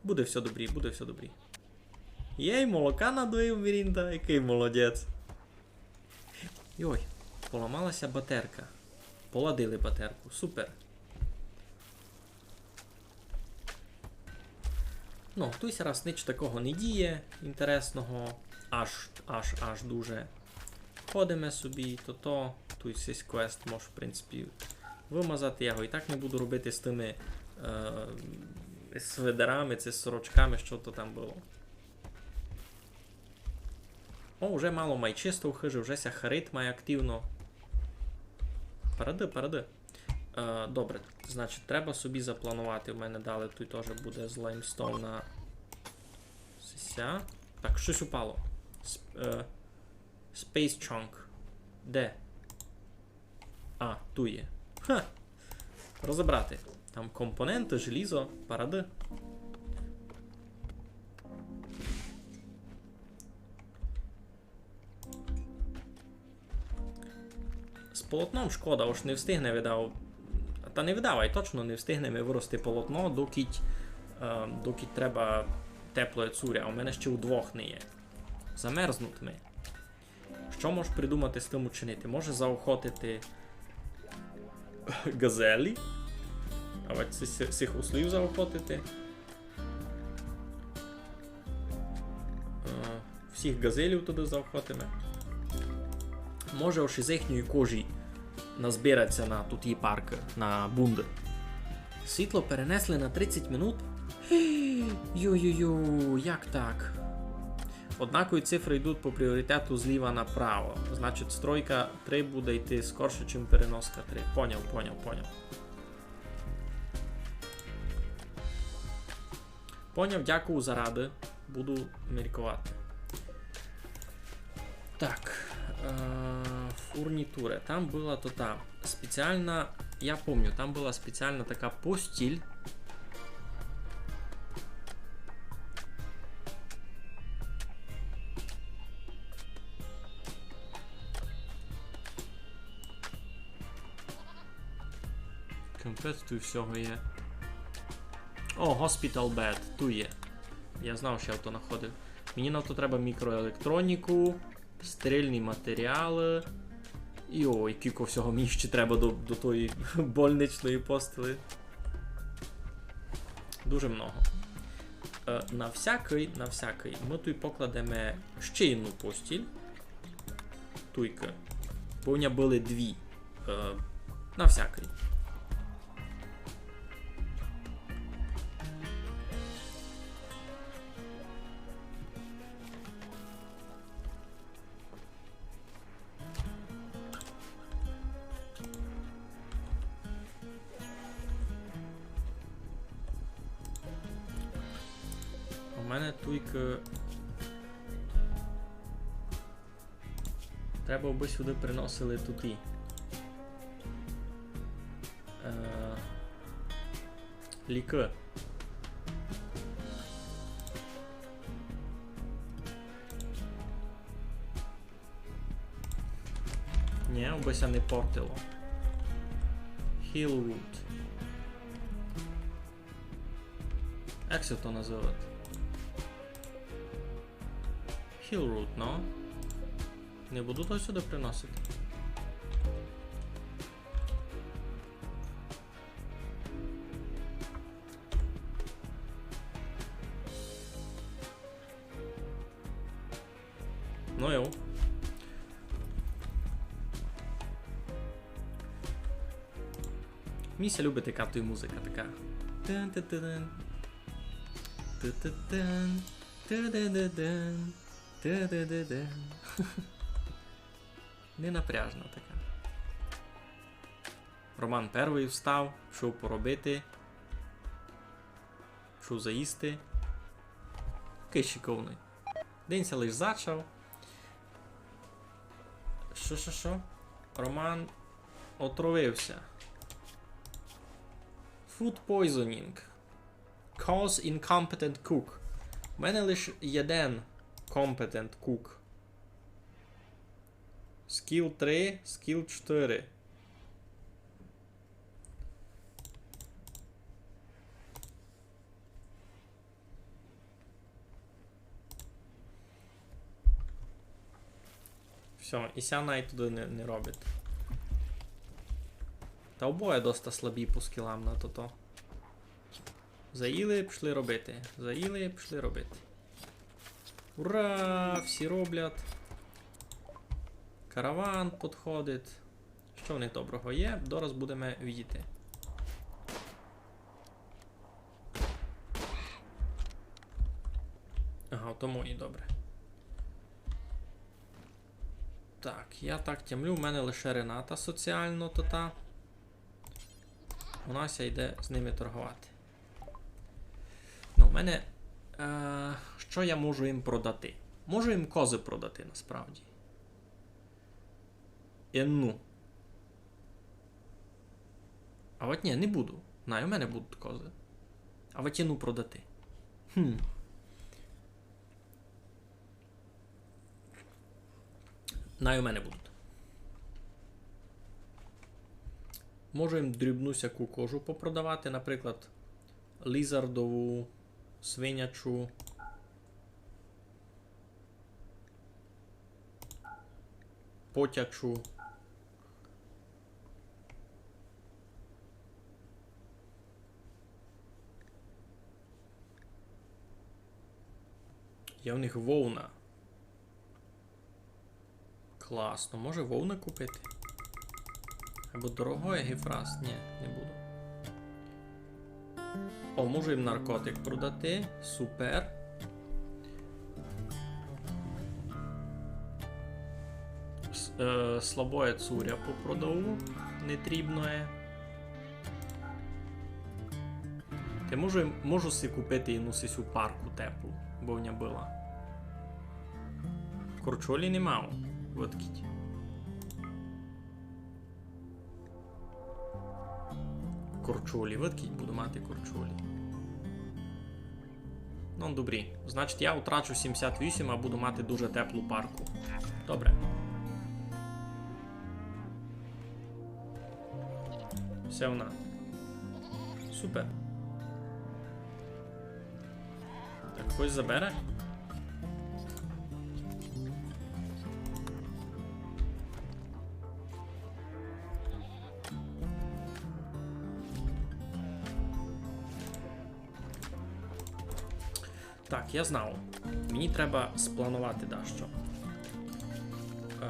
Буде всьо добрі, буде всьо добрі. Єй, молока надоїв Мірінда, якый молодець. Йой, поламала ся батерка. Поладили батерку, супер. Ну, туй раз нич такого не діє інтересного, аж, аж, аж дуже. Ходиме собі, то-то, туй сись квест мож, в принципі, вымазати. Я го і так не буду робити з тыми, е, свитерами, ци сорочками, што то там было. О, уже мало май чисто в хыжі, уже ся харить май активно. Парады, парады. Е, добре, значить, треба собі запланувати. У мене далі туй тоже буде з лаймстоуна сися. Так, штось упало. Сп-, е, Space Chunk. Де? А, туй є. Ха! Розібрати. Там компоненты, желізо, парады. З полотном шкода, ож не встигне, видав. Та не видав, ай точно не встигне ми вырости полотно, докіть, е, докіть треба теплоє цуря, а у мене ще удвох не є. Замерзнуть ми. Што мож придумати з тым учинити? Може заохотити газелі? А от сих, сих ослів заохотити. Е, всіх газелів туды заохотиме. Може, ож із їхньої кожі назбирать ся на туті паркы, на бунды. Світло перенесли на тридцять минут? Йо-йо-йо, як так? Однакові цифры йдуть по пріоритету зліва направо. Значить, стройка три буде йти скорше, чим переноска три. Поняв, поняв, поняв. Поняв, дякую за рады. Буду мірковати. Так, е, фурнітура. Там была то та спеціална, я помню, там была спеціална така постіль. Капець, туй всього є. О, hospital bed, туй є. Я знав, што я то находив. Мені на то треба мікроелектроніку, стерильні матеріалы. І ой, кілько всього мені ще треба до, до тої больничної постелі. Дуже много. Е, на всякый, на всякый. Мы туй покладеме ще одну постіль. Туйкы. Бо у мене были дві. Е, на всякый. У мене туйкы. Треба, абы сюды приносили туті. Е, лікы. Ні, абы ся не портило. Healwood. Як ся то называти? Healwood, но. Не буду то сюды приносити. Ну йо. Мені ся любить, яка туй музика така. Тин-тин-тин. Ту-ту-тин. Ту-ду-ду-дун. Ту-ду-ду-дун. Ненапряжна така. Роман первый встав, пішов поробити. Пішов заїсти. Якый шиковный. День ся лиш зачав. Што, што, што? Роман отравив ся. Food poisoning. Cause incompetent cook. У мене лиш єден competent cook. Скіл три, скіл чотыри. Всьо, і ся най туды не, не робить. Та обоє доста слабі по скілам на тото. Заїли, пішли робити. Заїли, пішли робити. Ура! Всі роблять. Караван підходить. Што в них доброго є? Дораз будеме видіти. Ага, в тому і добре. Так, я так тямлю, в мене лише Рената соціално то та. У нас я йде з ними торговати. Ну, у мене. Е, што я можу їм продати? Можу їм козы продати, насправді. Е, ну. А от ні, не буду. Най, у мене будуть козы. А от єну продати. Хм. Най у мене будуть. Можу їм дрібну сяку кожу попродавати, наприклад, лізардову, свинячу, потячу. Є в них вовна. Класно. Може вовна купити? Або дорогоє гифрас? Ні, не буду. О, можу їм наркотик продати. Супер. С-, е, слабоє цуря попродаву. Нетрібноє. Та можу, можу си купити єну сисю парку теплу, бо в ня была. Корчолі не мав. Выткіть. Корчолі, выткіть, буду мати корчолі. Ну, добрі. Значить, я утрачу сімдесят вісім, а буду мати дуже теплу парку. Добре. Всьо вона. Супер. Так, хтось забере. Так, я знав. Мені треба спланувати дещо. Е,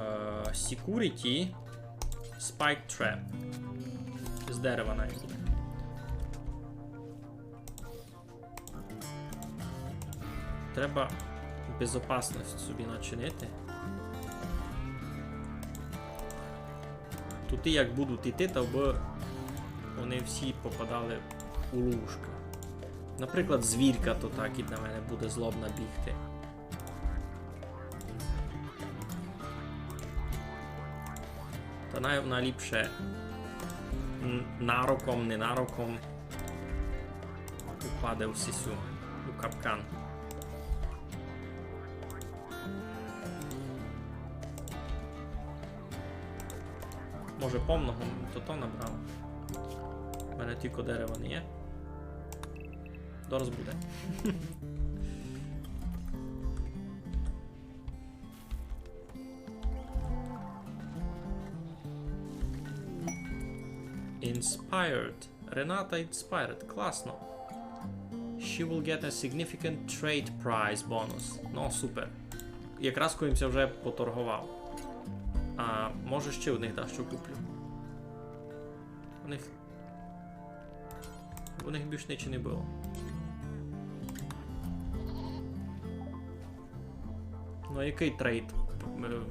security, spike trap. З дерева навіть буде. Треба безопасность собі начинити. Туй як будуть іти, то бы вони всі попадали у ловушкы. Наприклад, звірка то так і на мене буде злобна бігти. Та най-, найліпше н-, нароком, ненароком упаде у сисю, у капкан. Може, помного тото набрав? У мене тілько дерева не є. Дораз буде. Inspired. Рената inspired. Класно. She will get a significant trade price bonus. Ну, супер. Якраз коли им ся вже поторговав. А може ще у них дещо куплю. У них, у них більш ничого не было. Ну, а якый трейд? Е,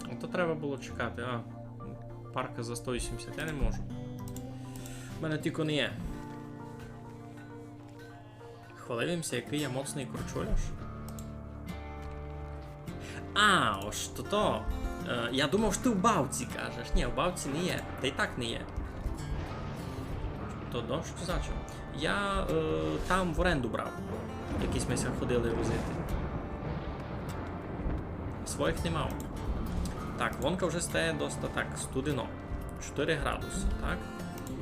ну, то треба было чекати. А, парка за сто вісімдесят я не можу. У мене тілько не є. Хвалив им ся, якый я моцный корчоляш. А, ож то то. Е, я думав, што ты в бавці кажеш. Ні, в бавці не є. Та й так не є. То дощ, што значить? Я, е, там в оренду брав. Якісь ми ся ходили возити. Своїх не мав. Так, вонка вже стає доста так студено. Чотири градусы, так?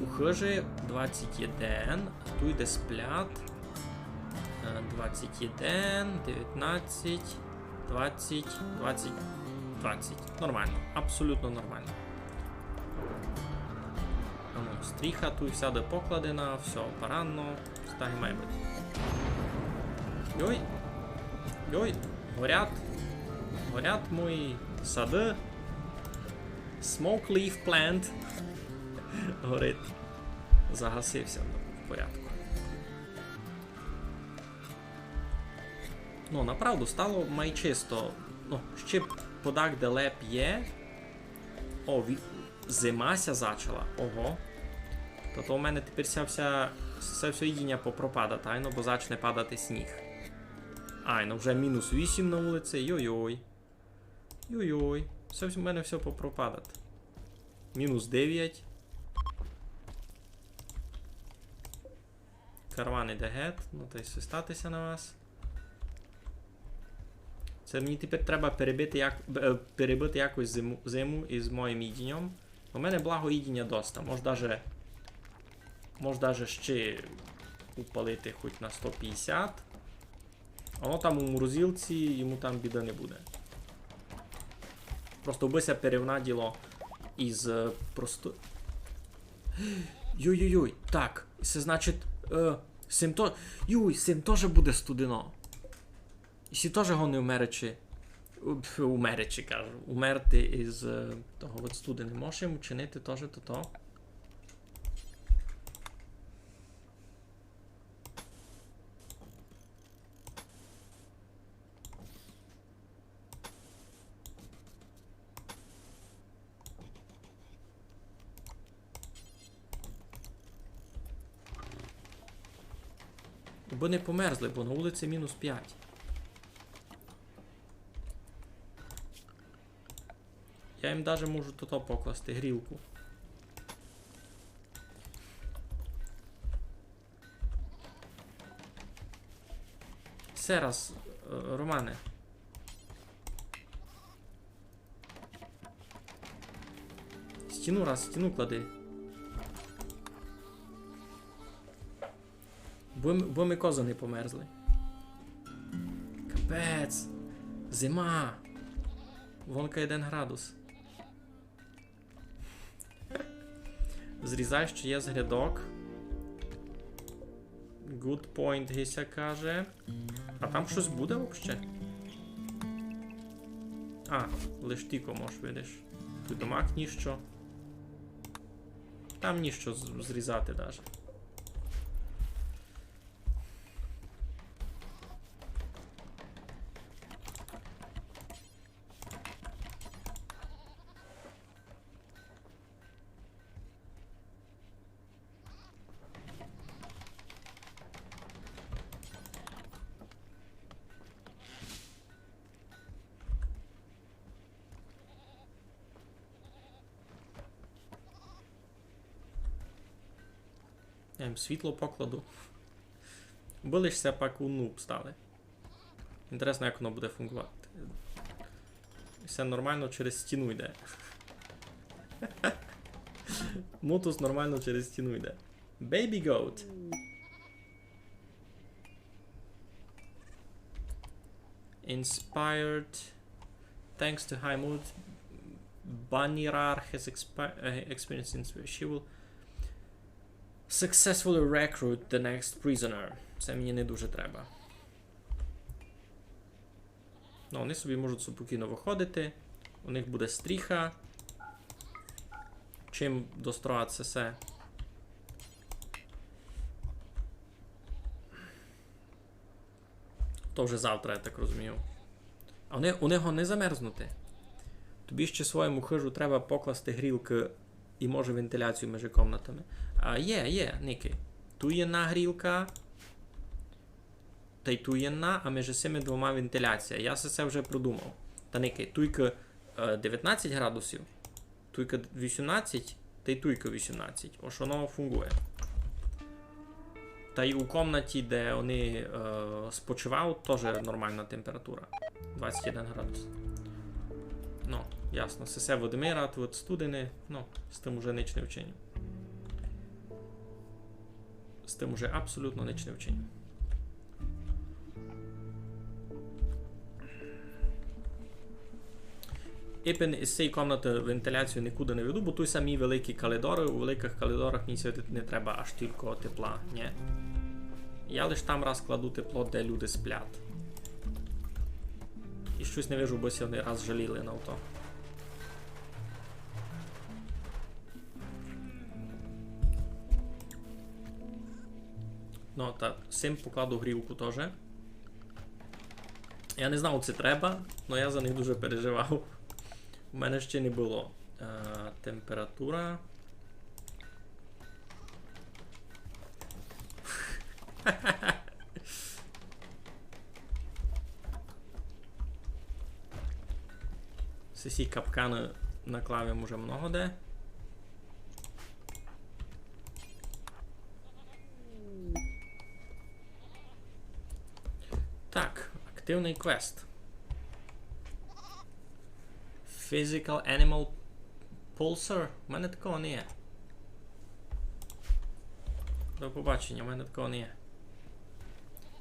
У хыжі двадцять один, туй де сплять. Е, двадцять один, девятнадцять. двадцять, двадцять, двадцять. Нормално. Абсолютно нормално. Ану, стріха туй всяды покладена, всьо парадно. Так і має быти. Йой. Йой. Горять. Горять мої сады. Smoke leaf plant. Горить. Загасив ся, ну, в порядку. Ну, направду, стало май чисто. Ну, ще подак де леп є. О, ві-, зима ся зачала. Ого. Та то у мене тепер ся вся, все, все їдіня попропадать, айно, бо зачне падати сніг. Айно, вже мінус вісім на улици. Йой-йой. Йой-йой. Все, в мене все попропадать. Мінус девять. Караван іде гет, ну та й свистати ся на вас. Се мені тепер треба перебити як-, б-, е, перебити якось зиму, зиму із моїм їдіньом. У мене благо їдіня доста. Мож даже, мож даже ще упалити хоть на сто пятдесят. Воно там у морозилці, йому там біды не буде. Просто бы ся перевнаділо із, е, просто... Йой-йой-йой, так, се значить, е, сим то... Йой, сим тоже буде студено. І сі тоже годен умеречи. У, пф, умеречи, кажу. Умерти із, е, того от студени. Можеш йому чинити тоже тото. Бо не померзли, бо на улици мінус пять. Я їм даже можу тото покласти, грілку. Се раз, е, Романе. Стіну раз, стіну клади. Бо м-, бо ми козы не померзли. Капець. Зима. Вонка один градус. Зрізай, што є з грядок. Good point, ги ся каже. А там штось буде вообще? А, лиш тілько мож, видиш. Туй домак ніщо. Там ніщо з-, зрізати даже. Я їм світло покладу. Бо лиш ся пак у нуб стали. Інтересно, як воно буде функціонувати. Всьо нормално через стіну йде. Мотус нормално через стіну йде. Baby goat. Inspired. Thanks to high mood, Banirar has expi-, uh, experienced inspiration. She will successfully recruit the next prisoner. Се мені не дуже треба. Ну, вони собі можуть спокійно виходити. У них буде стріха. Чим достроїти се всьо. То вже завтра, я так розумію. А вони, у нього не замерзнути. Тобі ще своєму хижу треба покласти грілкы і, може, вентиляцію між комнатами. А, є, є, никай. Туй є на грілка. Тай туй є на, а між сими двома вентиляція. Я се, се вже продумав. Та никай, туйка, е, девятнадцять градусів, туйка вісімнадцять, тай туйка вісімнадцять. Ож воно фунґує. Тай у комнаті, де вони, е, спочивають, тоже нормална температура. Двадцять один градус. Ну, ясно, се, се од мира, туй од студени. Ну, з тым уже нич не вчиню. З тым уже абсолютно нич не вчиню. Ипен из сеї комнаты вентиляцію никуды не веду, бо туй самі великі калідоры, у великых калідорах мені світити не треба аж тілько тепла, нї. Я лиш там раз кладу тепло, де люди сплять. І штось не вижу, бы ся они раз жаліли на то. Ну, та сим покладу грівку тоже. Я не знав, ци треба, но я за них дуже переживав. У мене ще не было. Е, температура. Сесі капканы наклав им уже много де. Так, активный квест. Physical Animal Pulsar? У мене такого не є. До побачення, у мене такого не є.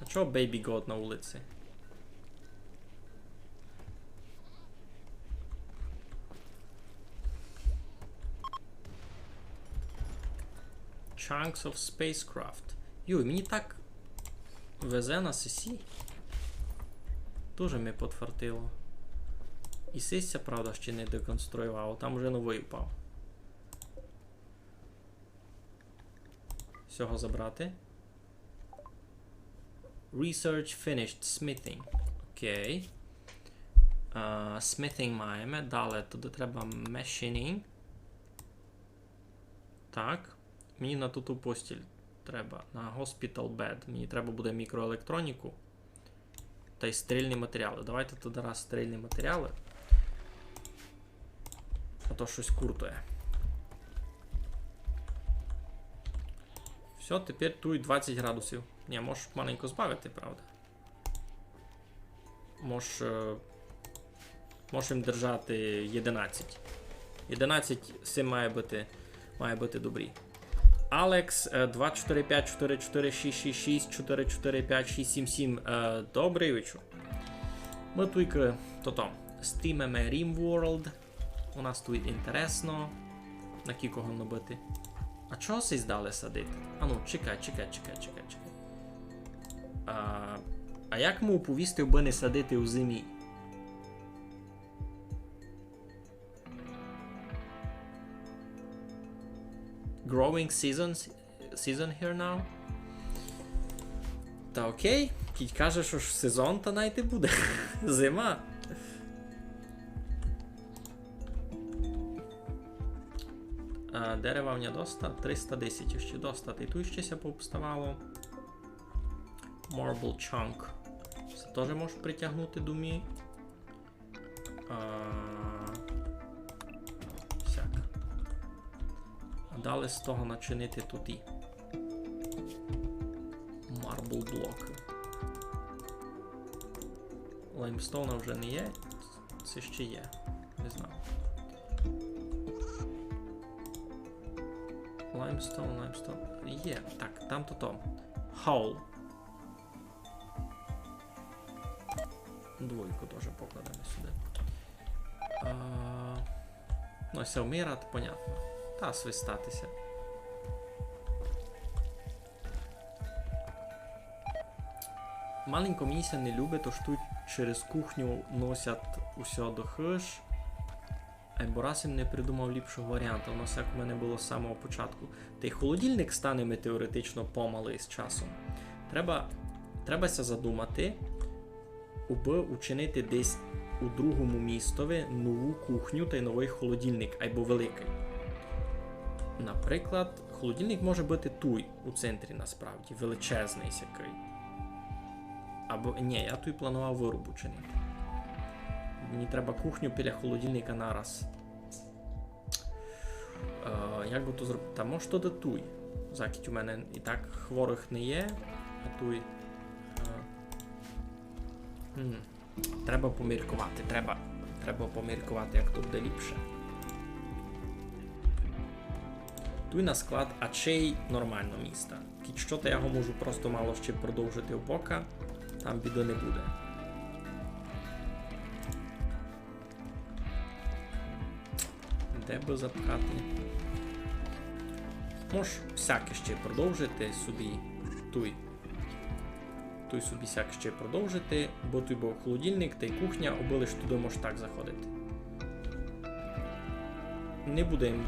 А чого Baby Goat на улици? Chunks of spacecraft. Юй, мені так везе на сесі. Дуже ми подфартило. І сись ся, правда, ще не деконструював, там уже новый упав. Сього забрати. Research finished. Smithing. Окей. А, smithing маєме. Далі туды треба machining. Так. Мені на туту постіль треба. На hospital bed. Мені треба буде мікроелектроніку. Тай стерильні матеріалы. Давайте туды раз стерильні матеріалы. А то штось куртоє. Всьо, тепер туй двадцять градусів. Нї, мож маленько збавити, правда. Мож, е, мож им держати єдинадцять. Єдинадцять сим має быти, має быти добрі. Алекс, е, два чотири пять чотири чотири шість шість шість чотири чотири пять шість сім сім. Е, добрый вечур. Мы туйкы тото стрімиме RimWorld. У нас туй інтересно. На кіко годно быти. А чого сись далі садити? А ну, чекай, чекай, чекай, чекай, чекай. А, а як му оповісти, абы не садити у зимі? Growing seasons, season here now. Та окей, кідь каже, што ж сезон, та най ти буде. Зима. А, дерева в ня доста, триста десять ще доста. І туй ще ся пообставало. Marble chunk. Се тоже можеш притягнути до мі. А, сяк. А далі з того начинити туті. Marble блокы. Лаймстоуна вже не є. Се ще є. Не знав. Лаймстоун, лаймстоун. Є. Так, там то то. Хаул. Двойку тоже покладеме сюды. А, ну, се вмират, понятно. Та свистати ся. Маленько мені ся не любить, ож туй через кухню носять усьо до хыж. Айбо раз им не придумав ліпшого варіанта, воно сяк у мене было з самого початку. Тай холодильник стане ми теоретично помалы із часом. Треба, треба ся задумати, убы учинити десь у другому містови нову кухню тай новый холодильник, айбо великый. Наприклад, холодильник може быти туй, у центрі насправді, величезный сякый. Або, нї, я туй планував выруб учинити. Мені треба кухню біля холодильника нараз. Е, як бы то зробити? Та мож то да туй. Закіть у мене і так хворых не є, а туй. Е, м, треба поміркувати, треба, треба поміркувати, як туй буде ліпше. Туй на склад ачей нормално міста. Кідь што, та я го можу просто мало ще продовжити опока, там біды не буде. Треба запхати. Мож всяке ще продовжити собі туй. Туй собі всяк ще продовжити, бо туй быв холодильник тай кухня, обы лиш туды мож так заходити. Не буде їм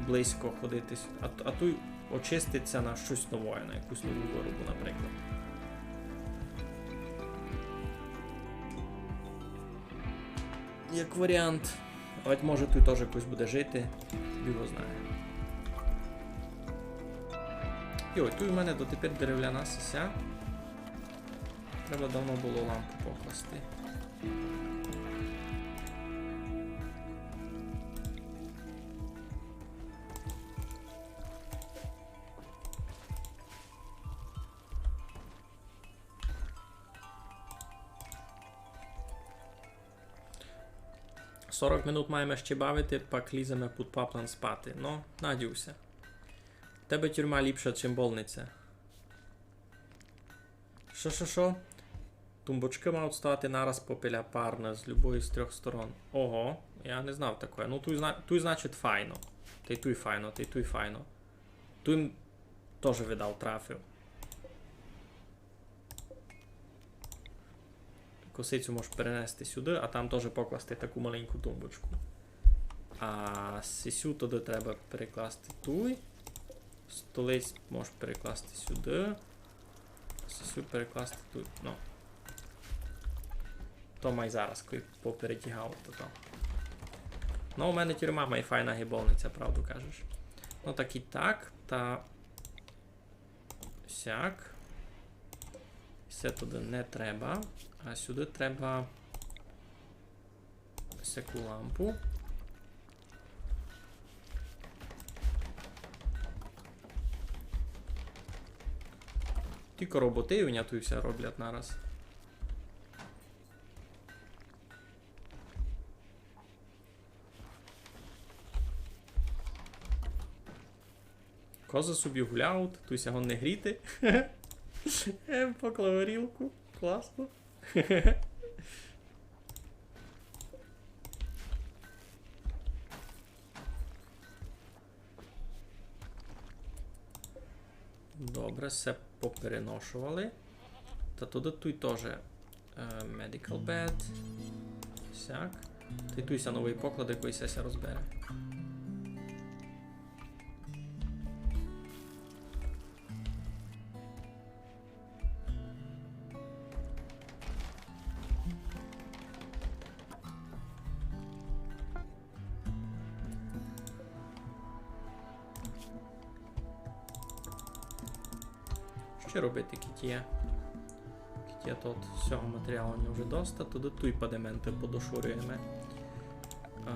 близько ходити, с-, а, т-, а туй очиститься на штось нове, на якусь нову виробу, наприклад. Як варіант. От може туй тоже хтось буде жити, Бог його знає. Йой, туй у мене дотепер деревляна сися. Треба давно было лампу покласти. Сорок минут маєме ще бавити, пак ліземе під паплан спати. Но, надію ся. В тебе тюрма ліпша, чим больниця. Шо, шо, шо? Тумбочкы мають стояти нараз попіля парня з любої з трьох сторон. Ого, я не знав такоє. Ну, туй, зна-, туй, значить, файно. Тай туй файно, тай туй файно. Туй м-, тоже, видав, трафив. Косицю можеш перенести сюды, а там тоже покласти таку маленьку тумбочку. А сисю туды треба перекласти туй. Столець можеш перекласти сюды. Сисю перекласти туй. Ну. То май зараз, коли поперетягав, то то. Ну, у мене тюрма май файна ги больниця, правду кажеш. Ну, так і так, та сяк. Се туды не треба. А сюды треба сяку лампу. Тілько роботы у ня туй ся роблять нараз. Козы собі гуляють, туй ся годні гріти. Е, поклав горілку. Класно. Добре, всьо попереношовали. Та туды туй тоже, е, medical bed. Сяк. Тай туй ся новый поклад, якый ся, ся розбере. Што робити, кидь є? Кидь є тут сього матеріалу не вже доста, туды туй падементы подошурюєме. А,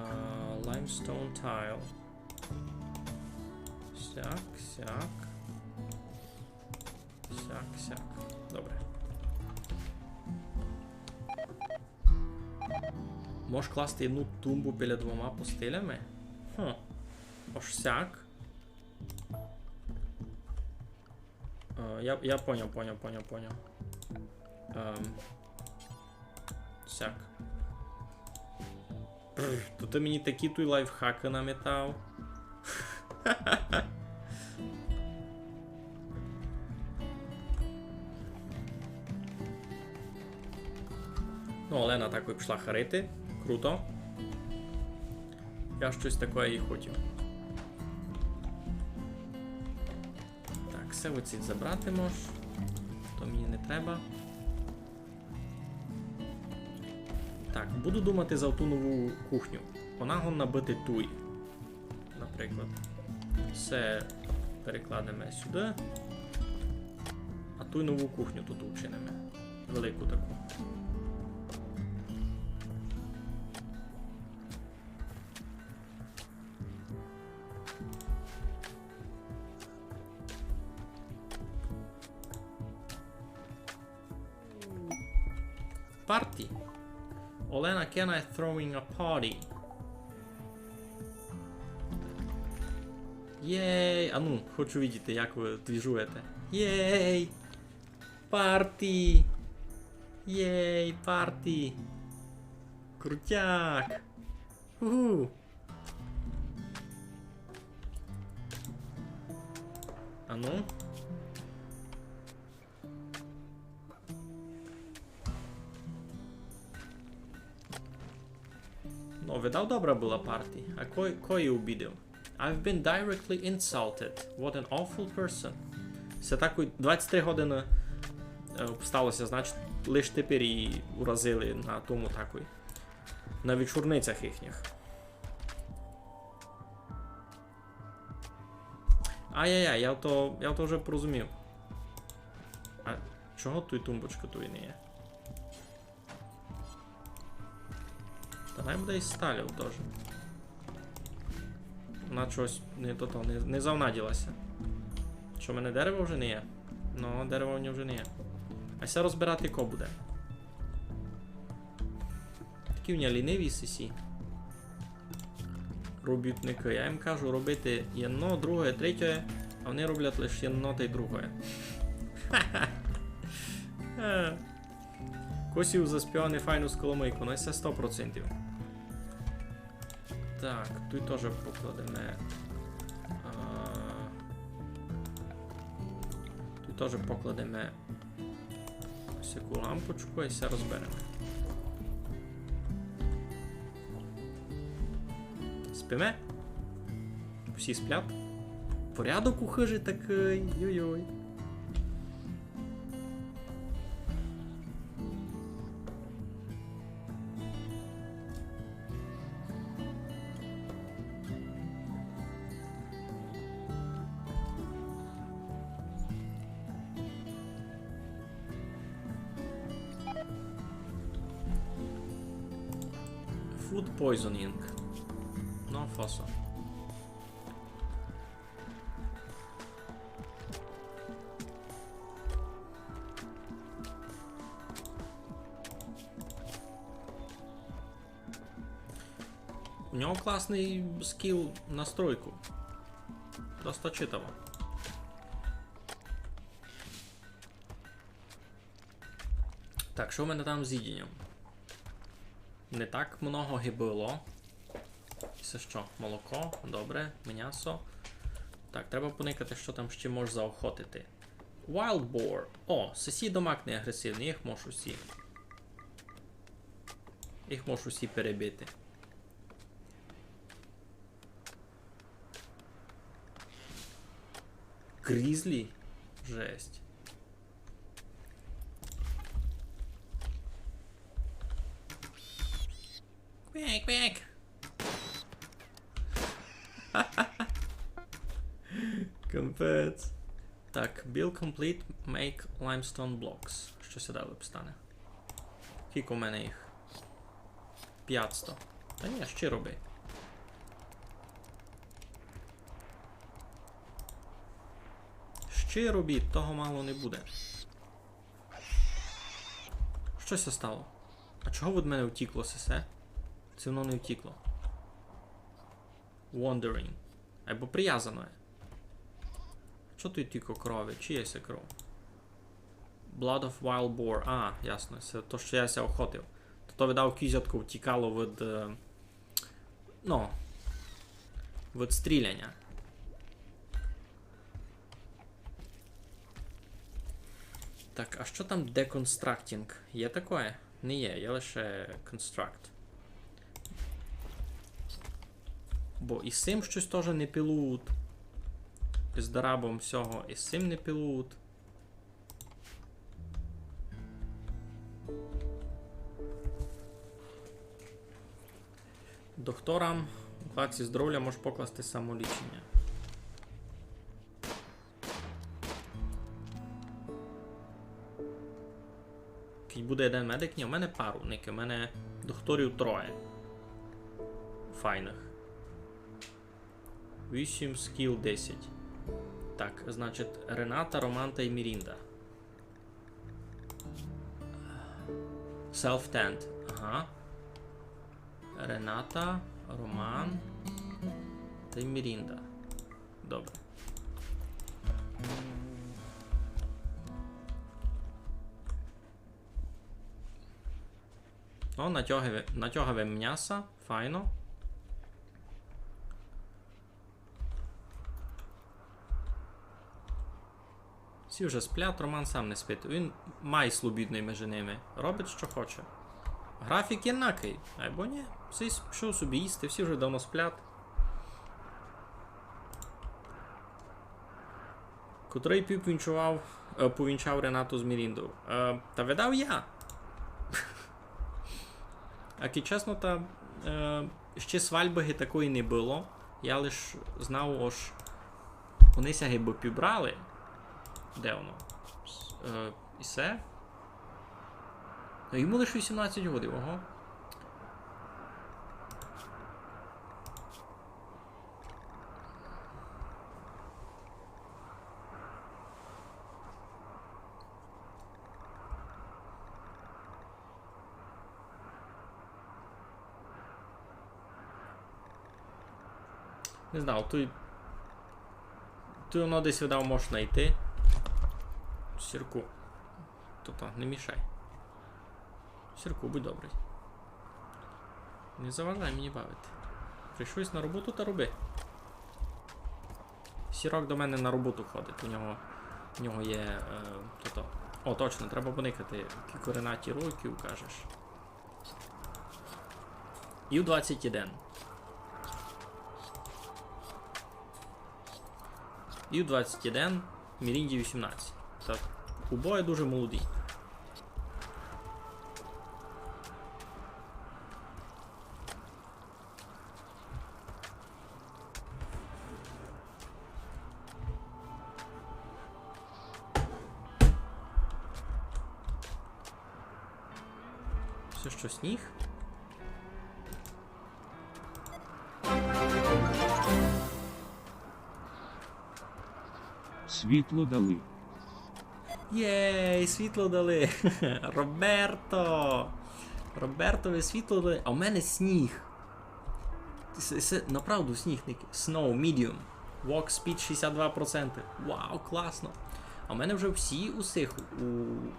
limestone tile. Сяк, сяк. Сяк, сяк. Добре. Можеш класти одну тумбу біля двома постелями? Хм. Ож сяк. Е, я, я поняв, поняв, поняв, поняв. Ем, сяк. Бррр, то ты мені такі туй лайфхакы наметав. Ну, Олена такой пішла харити. Круто. Я штось такоє і хотів. Так, се оці забрати мож. То мені не треба. Так, буду думати за ту нову кухню. Вона годна быти туй. Наприклад. Се перекладеме сюды. А ту нову кухню тут учиниме. Велику таку. Party. Олена Кена is throwing a party. Єй! А ну, хочу видіти, як вы двіжуєте. Єй! Party! Єй, party! Крутяк! Уху! А ну. Ну, видав, добра была партія. А кой, кой її обідив? I've been directly insulted. What an awful person. Се так двадцять три годины, е, обстало ся, значить, лиш тепер її уразили на тому такой. На вечорницях їхніх. Ай-яй-яй, я то, я то вже порозумів. А чого туй тумбочка туй не є? Та най буде із сталі тоже. Вона чогось не то, то, не, не завнаділа ся. Што, в мене дерева вже не є? Ну, дерева в мене вже не є. А ся розбирати ко буде? Такі в мене ліниві сесі. Робітникы. Я їм кажу робити єдно, друге, третє, а вони роблять лише єдно тай друге. Е. Косів заспівав нефайну скоромийку, ну, се сто процентів. Так, туй тоже покладеме. А, туй тоже покладеме ось яку лампочку і все розбереме. Спиме? Всі сплять? Порядок у хыжі такый, йой-йой. Food poisoning. Но, фасо. У нього класный скіл на стройку. Просто читаво. Так, што в мене там з їдінням? Не так много ги было. Се што? Молоко, добре, мнясо. Так, треба поникати, што там ще мож заохотити. Wild boar. О, сесі домак не агресивный, їх мож усі. Їх мож усі перебити. Грізлі? Жесть. Квек, квек. Капець. Так, build complete, make limestone blocks. Што ся далі обстане? Кілько у мене їх? Пятсто. Та ні, ще роби. Ще робіть, того мало не буде. Што ся стало? А чого від мене втікло сесе? Се воно не втікло. Wandering. Айбо привязано є. Што туй тілько крови? Чия се кров? Blood of wild boar. А, ясно, се то, што я ся охотив. То, то видав, кізятко втікало від, е, ну, від стріляня. Так, а што там deconstructing? Є такоє? Не є, є лише construct. Бо і сим штось тоже не пилують. З дарабом всього і сим не пилують. Докторам у вкладці здоровя можеш покласти самолічення. Кідь буде єден медик? Ні, у мене пару, никай, у мене докторів троє. Файных. Вісім, скіл десять. Так, значить, Рената, Роман тай Мірінда. Self-tend, ага. Рената, Роман тай Мірінда. Добре. О, натягаве, натягаве мняса, файно. Всі вже сплять, Роман сам не спить. Він май слобідный межи ними. Робить, што хоче. Графік єднакый, айбо ні. Всі с-, пішов собі їсти, всі вже давно сплять. Котрый піп вінчував, е, повінчав Ренату з Міріндов? Е, та видав я. А ки чесно, та, е, ще свальбы ги такої не было. Я лиш знав, ож они ся гибы пібрали. Де воно? С-, е, і се? А йому лише вісімнадцять годин, ого. Не знаю, туй, туй воно десь видав можна йти. Сірку. Тобто, не мішай. Сірку, будь добрый. Не заважай мені бавити. Прийшов на роботу, та роби. Сірок до мене на роботу ходить. У нього, у нього є, е, тото. О, точно, треба поникати. Кілько Ренаті років, кажеш. Ю двадцять один. Ю двадцять один, Мірінді вісімнадцять. Так, обоє дуже молоді. Всьо, што сніг? Світло дали. Єй, світло дали. Роберто! Роберто, ви світло дали. А в мене сніг. Се, се направду сніг, Нікі. Snow, medium. Walk speed шістдесят два проценты. Вау, класно. А в мене вже всі у сих,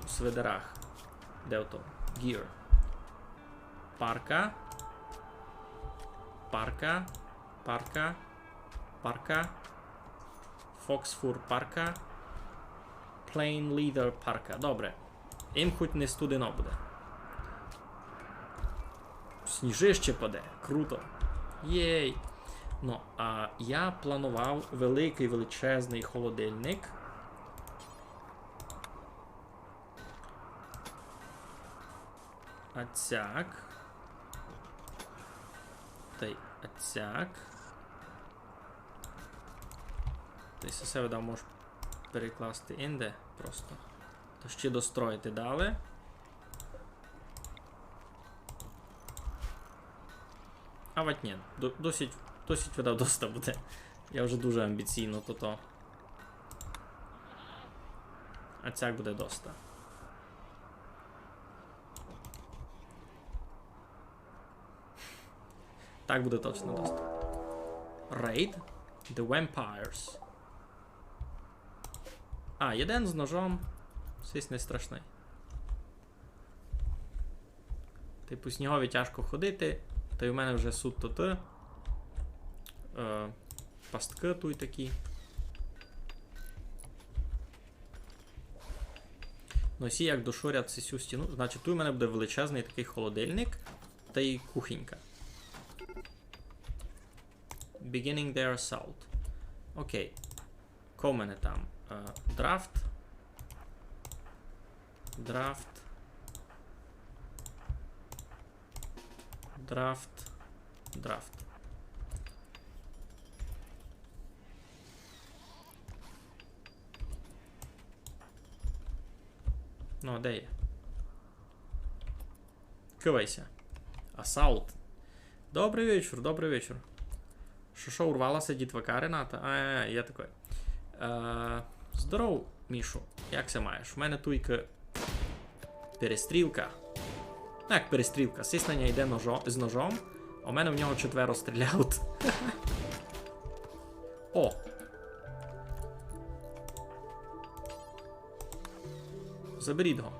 у свитерах. Де ото? Gear. Парка. Парка. Парка. Парка. Fox Fur парка. Plain leather парка. Добре. Їм хоть не студено буде. Сніжище паде. Круто. Єй. Ну, а я планував великый величезный холодильник. Ацяк. Тай ацяк. Тай се, се видав, можеш перекласти инде просто. Та ще достроїти далі. А вать ні, до-, досить, досить видав доста буде. Я вже дуже амбіційно тото. Ацяк буде доста. Так буде точно доста. Raid the Vampires. А, єден з ножом. Сись не страшный. Типу, снігові тяжко ходити, та й у мене вже суть тоты. Е, пасткы туй такі. Ну, сі як дошорять сю стіну, значить, туй у мене буде величезный такый холодильник та й кухонька. Beginning their assault. Окей. Ко в мене там? Е, draft. Draft. Draft. Draft. Ну, а де є? Кывай ся. Assault. Добрый вечур, добрый вечур. Шо, шо, урвала ся дітвака, Рената? А, я такой. Е, здоров, Мішу. Як ся маєш? У мене туйка перестрілка. Ну, як перестрілка? Сись на ня йде ножо-, з ножом, а у мене в нього четверо стріляють. О! Заберіть го.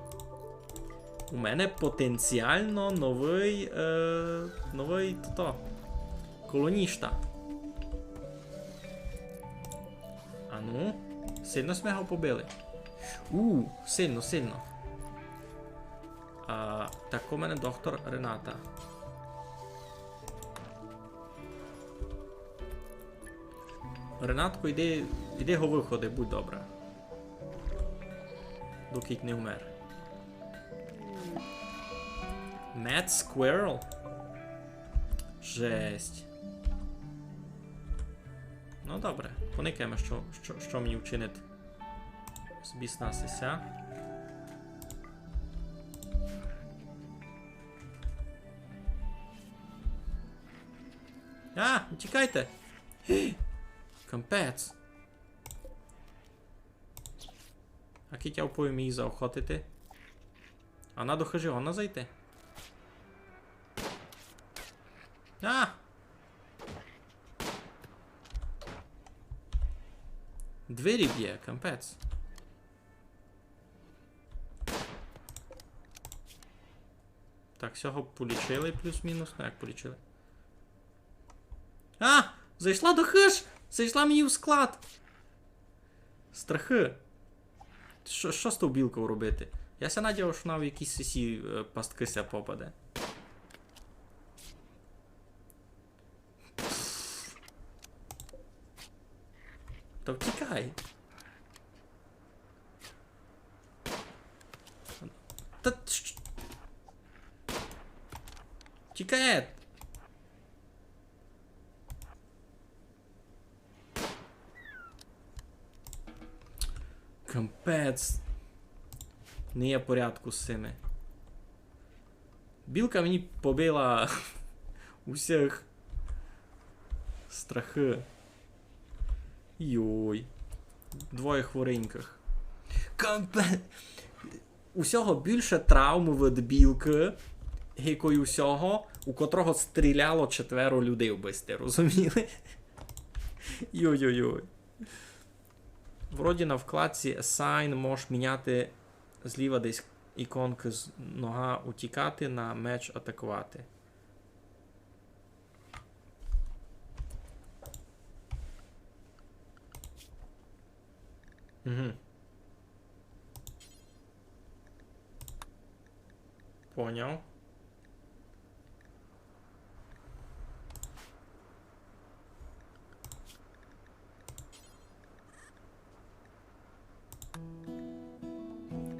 У мене потенціално новый, е, новый тото, колонішта. А ну, сильно сьме го побили. У, сильно, сильно. А, так, у мене доктор Рената. Ренатко, йди, йди го выходи, будь добра. Докіть не вмер. Mad Squirrel? Жесть. Ну добре, поникаєме, што, што, што мені вчинить з біса сися. А, утікайте! Капець. А кіть я вповім її заохотити. А надо хижі вона зайти? А! Двері б'є, капець. Так, сього полічили плюс-мінус. Ну, як полічили? А! Зайшла до хиж! Зайшла мені в склад! Страхы. Што, што з тою білкою робити? Я ся надіяв, што вона в якісь сесі, е, пастки ся попаде. Та втікай. Та ш-, тікає. Капець. Не є порядку з сими. Білка мені побила усіх страхы. Йой. Двоє хворенькых. Капе-, усього більше травм від білкы, гикой усього, у котрого стріляло четверо людей, бы сьте розуміли. Йой-йой-йой. Вроді на вкладці Assign можеш міняти зліва десь іконкы з нога утікати на меч атакувати. Угу. Поняв.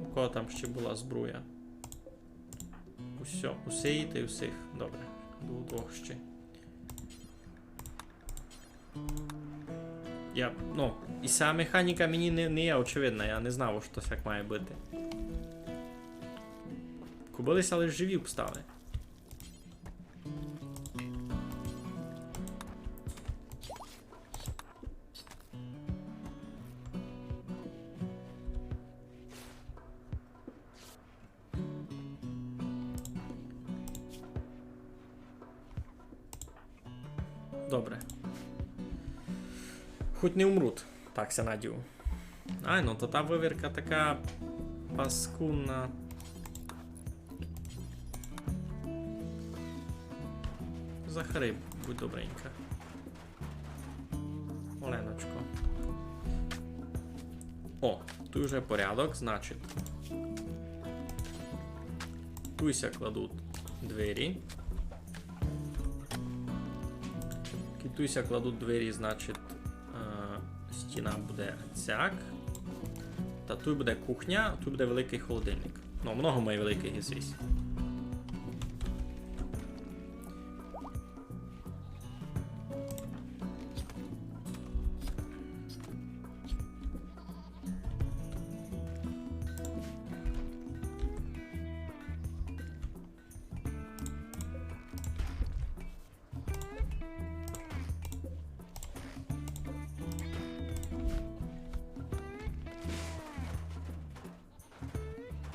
У кого там ще была зброя? Усьо, у сеї та й у сих. Добре. До двох ще. Я, ну, і ся механіка мені не, не є очевидна, я не знав, што сяк має быти. Кобылы ся лиш живі обстали. Добре. Хоть не умрут. Так ся надію. Ай, ну то та вывірка така паскудна. Захари, будь добренька. Оленочко. О, туй уже порядок, значить. Туй ся кладуть двері. Кі туй ся кладуть двері, значить, е, стіна буде цяк. Та туй буде кухня, туй буде великый холодильник. Ну, много май великый, єсись.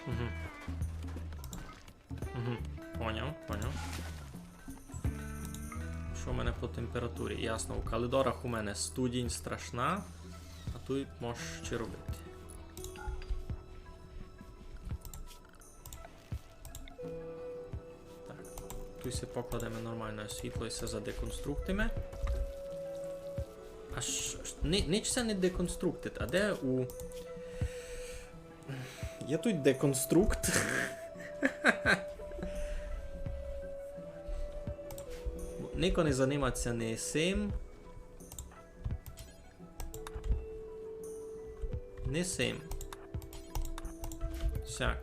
Мгм. Мгм. Поняв, поняв. Што в мене по температурі? Ясно, у калідорах у мене студінь страшна, а туй можеш ще робити. Так, туй се покладеме нормалне світло і се задеконструктиме. Аж, аж ни-, нич се не деконструктить, а де у Є туй деконструкт. Нико не занимать ся ни сим. Ни сим. Сяк.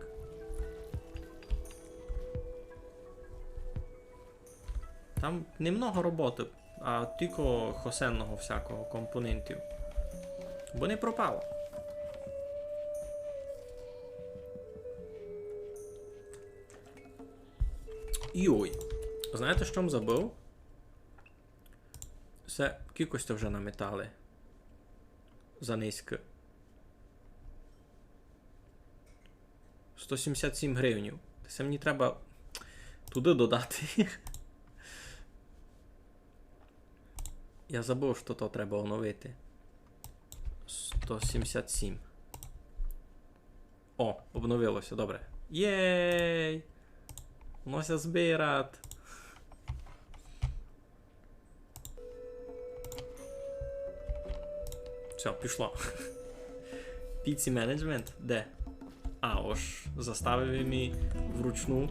Там немного роботы, а тілько хосенного всякого компонентів. Бо не пропало. Йой. Знаєте, што м забыв? Всьо, кількость вже наметали. За низько. Сто сімдесят сім гривнів. Та се мені треба туды додати. Я забыв, што то треба оновити. Сто сімдесят сім. О, обновило ся, добре. Єй! Воно ся збират. Всьо, пішло. Піці менеджмент? Де? А, ож, заставив им і вручну.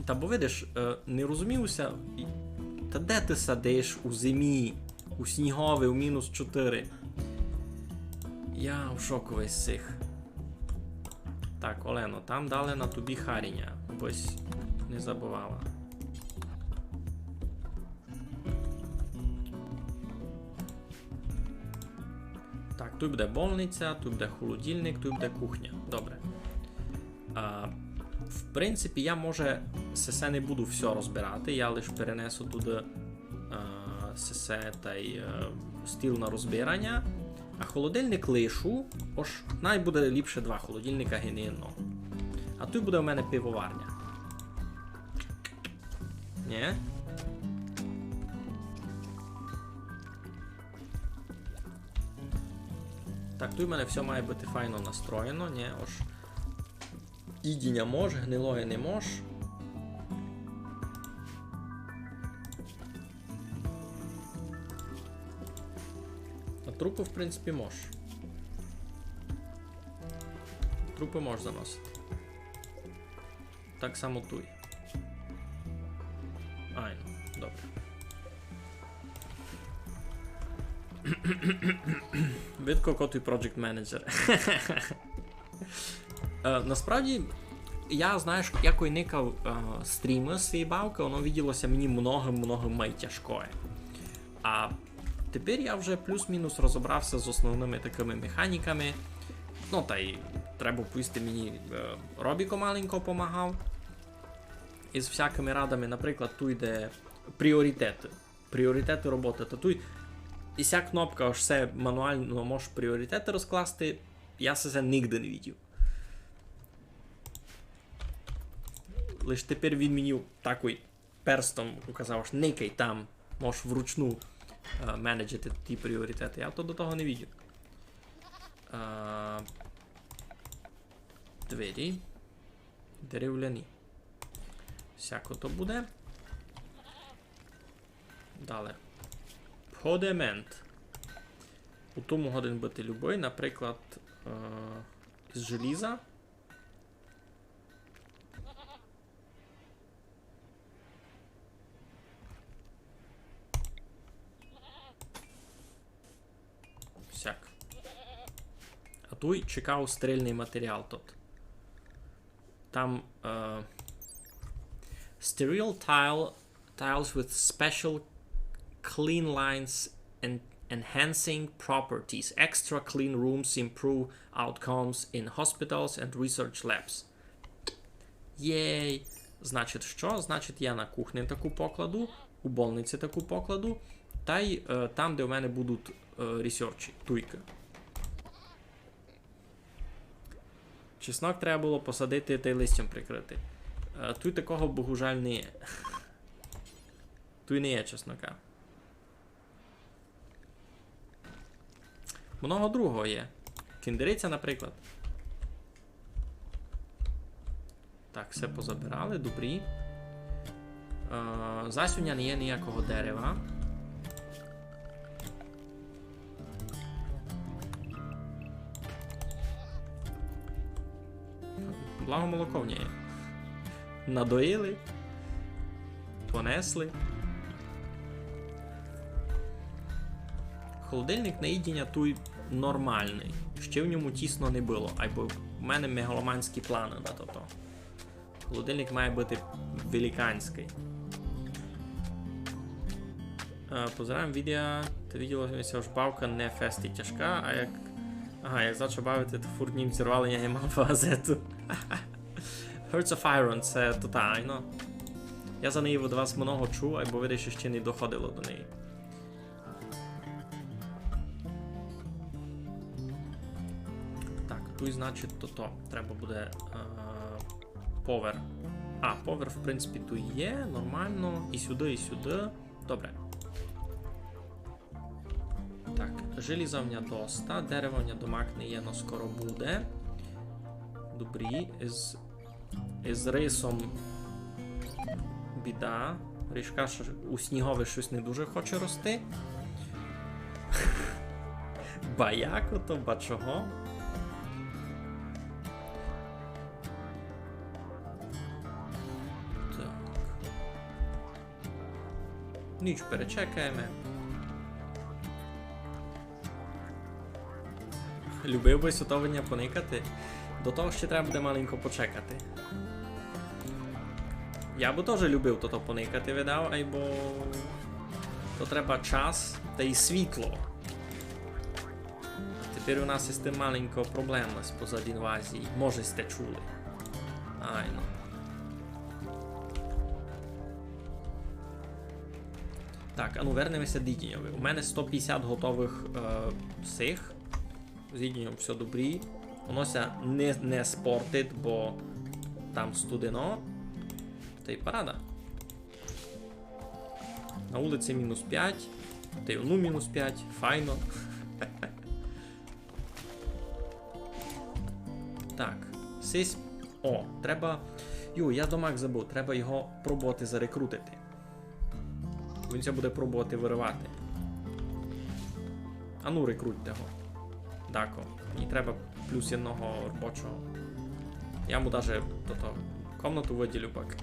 Та бо видиш, е, не розумію ся, і-, та де ты садиш у зимі, у снігови, у мінус чотыри? Я в шокови з сих. Так, Олено, там дали на тобі харіня, обысь не забывала. Так, туй буде больниця, туй буде холодильник, туй буде кухня. Добре. А, в принципі, я, може, сесе не буду всьо розбирати, я лиш перенесу туды, а, сесе тай, е, стіл на розбираня, а холодильник лишу, ож най буде ліпше два холодильника, ги не єдно. А туй буде у мене пивоварня. Нє? Так, туй у мене всьо має быти файно настроєно, нє? Ож їдіня мож, гнилоє не мож. А трупы, в принципі, мож. Трупы мож заносити. Так само туй. Айно, добре. Видко, ко туй project manager. Е, насправді, я, знаєш, я кой никав, е, стрімы з сеї бавкы, воно виділо ся мені много-много май тяжкоє. А тепер я вже плюс-мінус розобрав ся з основныма такыма механіками. Ну, тай треба повісти, мені, е, Робіко маленько помагав із всякыма радами. Наприклад, туй де пріоритеты. Пріоритеты роботы. Та туй і ся кнопка, ож се мануално мож пріоритеты розкласти, я се, се нигде не видів. Лиш тепер він мені такой перстом указав, ож никай там, можеш вручну, е, менеджити ті пріоритеты. Я то до того не видів. Е, двері. Деревляні. Всяко то буде. Дале. Подимент. У тому годен быти любый, наприклад, е, із желіза. Всяк. А туй чекав стерильный матеріал тот. Там, е, sterile tile, tiles with special clean lines and enhancing properties. Extra clean rooms improve outcomes in hospitals and research labs. Єй! Значить, што? Значить, я на кухні таку покладу, у больниці таку покладу, тай, е, там, де в мене будуть, е, ресерчі, туйка. Чеснок треба было посадити тай листям прикрити. Е, туй такого, богужаль, не є. Туй не є чеснока. Много другого є. Кіндериця, наприклад. Так, всьо позабирали, добрі. Е, зась у ня не є ніякого дерева. Благо молоко в неї. Надоїли. Понесли. Холодильник на їдіня туй нормалный. Ще в ньому тісно не было. Айбо в мене мегаломанські планы на тото. Холодильник має быти великанськый. Е, позираєм відео, та виділо ми ся, ож бавка не фест і тяжка, а як, ага, як зачав бавити, то фурт ним зірвали, я не мав газету. Hearts of Iron, се тотално. Я за неї від вас много чув, айбо, видиш, ще не доходило до неї. Так, туй, значить, тото. Треба буде, е, повер. А, повер, в принципі, туй є, нормално. І сюды, і сюды. Добре. Так, желіза в ня доста, дерева в ня домак не є, но скоро буде. Добрі, із, із рисом біда. Рижка ш-, у снігови штось не дуже хоче рости. Ба як ото, ба чого? Так. Ніч перечекаєме. Любив бы ся того дня поникати. До того ще треба буде маленько почекати. Я бы тоже любив тото поникати, видав, айбо то треба час та й світло. Тепер у нас із тым маленько проблема спозад інвазії. Може, сьте чули. Айно. Так, а ну вернеме ся до їдіньови. У мене сто пятдесят готовых, е, сих. З їдіньом всьо добрі. Воно ся не, не спортить, бо там студено. Та й парада. На улиці мінус пять. Та й у ню мінус пять. Файно. Так, сись. О, треба. Ю, я домак забув, треба його пробовати зарекрутити. Він ся буде пробовати вырывати. А ну, рекрутьте го. Дако. Мені треба плюс єдного робочого. Я му даже тото комнату выділю пак.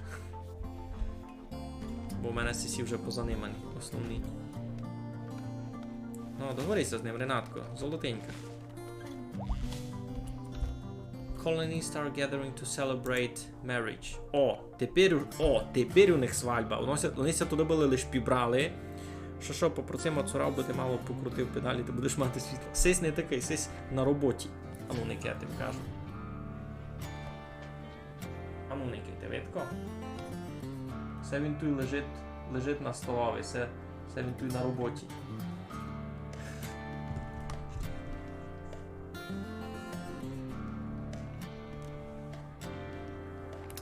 Бо в мене сесі вже позанимані основні. Ну, договори ся з ним, Ренатко. Золотенька. Colonists are gathering to celebrate marriage. О, тепер у, о, тепер у них свальба. Вони ся, вони ся туды были лиш пібрали. Што, што, попросимо цура, бы ти мало покрутив педалі, ты будеш мати світло. Сись не такый, сись на роботі. А ну, никайте, вкажу. А ну, никайте, видко. Се він туй лежить, лежить на столови, се, се він туй на роботі.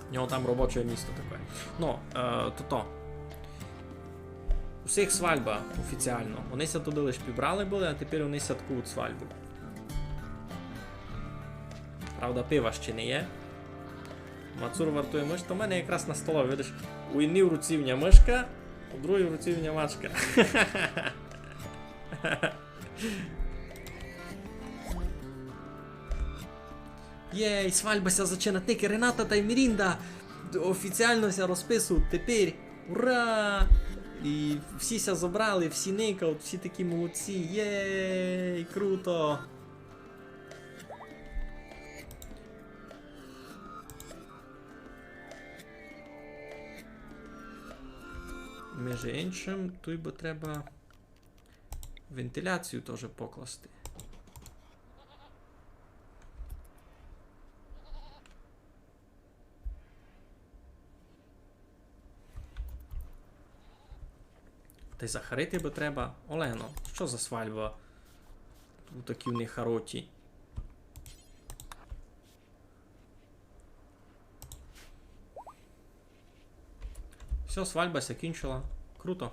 У нього там робоче місто таке. Ну, е, то то. У сих свальба офіціално. Вони ся туды лиш пібрали были, а тепер вони святкують свальбу. Правда, пива ще не є. Мацур вартує мышку, то в мене якраз на столови, видиш, у єдній руці в ня мышка, у другій руці в ня мачка. Єй, свальба ся зачинать, никай, Рената тай Мірінда офіціално ся розписують тепер. Ура! І всі ся зобрали, всі никають, всі такі молодці. Єй, круто! Межи иншым, туй бы треба вентиляцію тоже покласти. Тай захарити бы треба. Олено, што за свальба? Такі в них хароті. Всьо, свальба ся кінчила. Круто.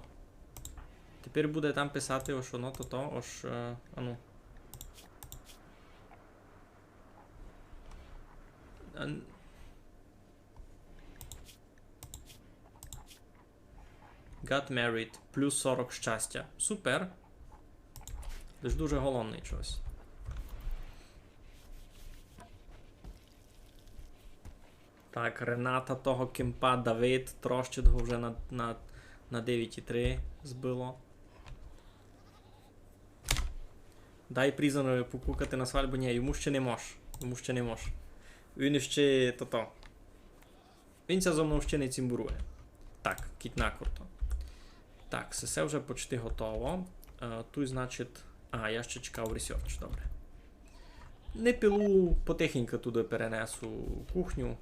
Тепер буде там писати, ож оно то то, ож, е, ану. Ан-, Got married, плюс сорок щастя. Супер. Лиш дуже голодный чогось. Так, Рената того кемпа, Давид трощить го вже на, на, на девять і три збило. Дай Прізонерови покукати на свадьбу. Ні, йому ще не мож. Йому ще не мож. Він ще тото. Він ся зо мнов ще не цімбурує. Так, кідь накурто. Так, се, се вже почти готово. Е, туй, значить, а, я ще чекав ресерч, добре. Не пилу, потихеньку туды перенесу кухню.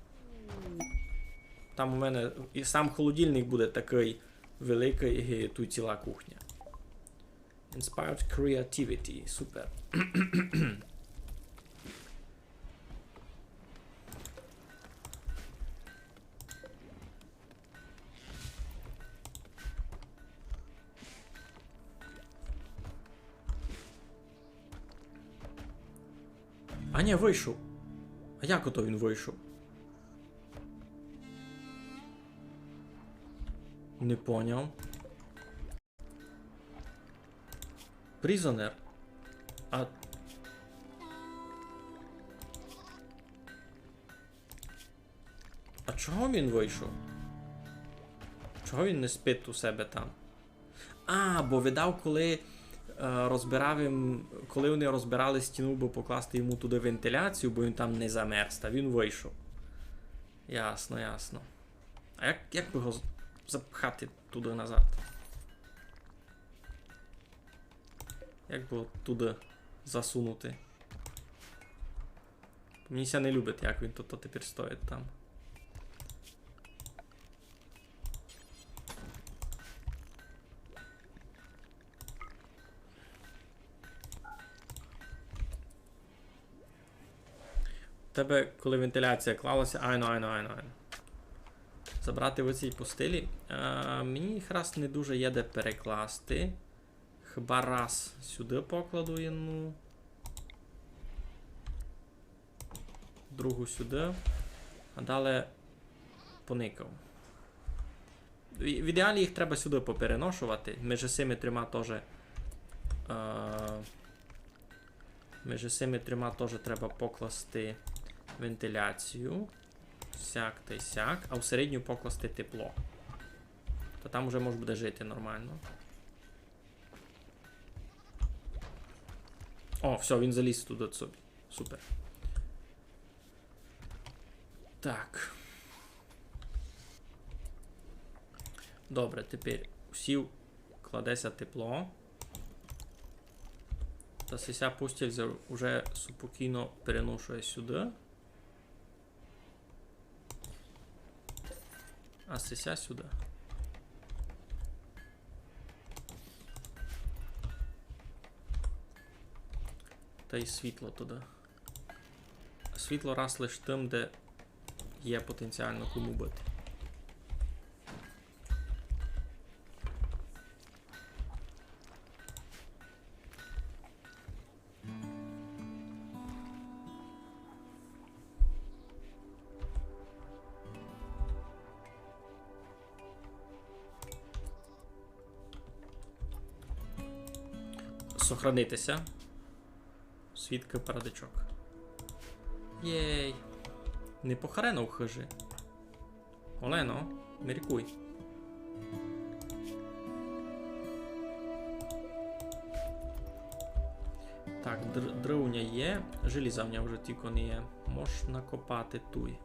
Там у мене і сам холодильник буде такый великый, і туй ціла кухня. Inspired creativity, супер. А ні, вышов. А як ото він вышов? Не поняв. Prisoner. А... А чого він вышов? Чого він не спить у себе там? А, бо видав, коли, е, розбирав їм, коли вони розбирали стіну, бо покласти йому туды вентиляцію, бо він там не замерз, та він вышов. Ясно, ясно. А як, як бы го з-, запхати туды назад? Як бы го туды засунути? Мені ся не любить, як він тут тепер стоїть там. У тебе, коли вентиляція клалася, айно, айно, айно, айно. Забрати оці постелі. А, мені їх раз не дуже є де перекласти. Хіба раз сюды покладу єдну. Другу сюды. А далі поникав. В, в ідеалі їх треба сюды попереношувати. Межи сими трьома тоже, е, межи сими трьома тоже треба покласти вентиляцію. Сяк тай сяк. А в середню покласти тепло. Та там уже мож буде жити нормално. О, всьо, він заліз туды собі. Супер. Так. Добре, тепер усі кладе ся тепло. Та сися постіль за-, уже супокійно переношує сюды. А сися сюды. Тай світло туды. Світло раз лиш тым, де є потенціално кому быти. Сохранити ся. Свідка парадичок. Єй. Не похарено в хыжі. Олено, міркуй. Так, др-, дров у ня є, желіза в ня вже тілько не є. Мож накопати туй.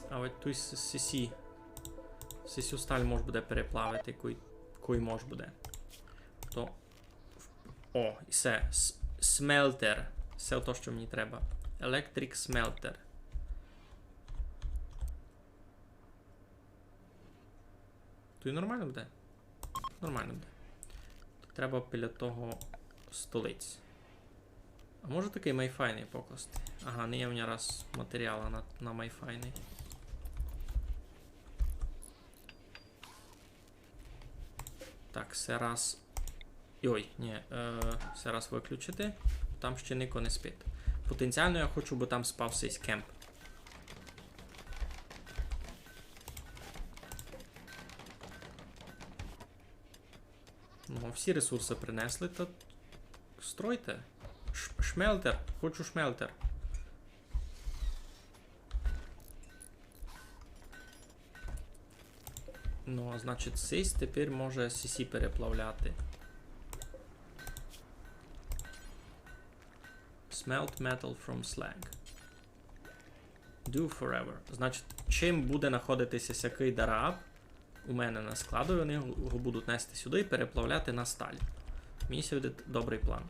А от туй с-, сесі. Сесю сталь мож буде переплавити, кой, кой мож буде. То О, і се. С-, smelter. Се то, што мені треба. Electric smelter. Туй нормално буде? Нормално буде. Треба біля того столиць. А може такый майфайный покласти? Ага, не є в мене раз матеріала на, на майфайный. Так, се раз. Ой, ні, е, се раз выключити. Там ще нико не спить. Потенціално я хочу, бы там спав сись кемп. Ну, Всі ресурсы принесли, то стройте. Ш-, шмелтер, хочу шмелтер. Ну, а значить, сись тепер може сісі переплавляти. Smelt metal from slag. Do forever. Значить, чим буде находитися сякый дараб у мене на складу, вони го будуть нести сюды і переплавляти на сталь. Мені ся видить добрый план.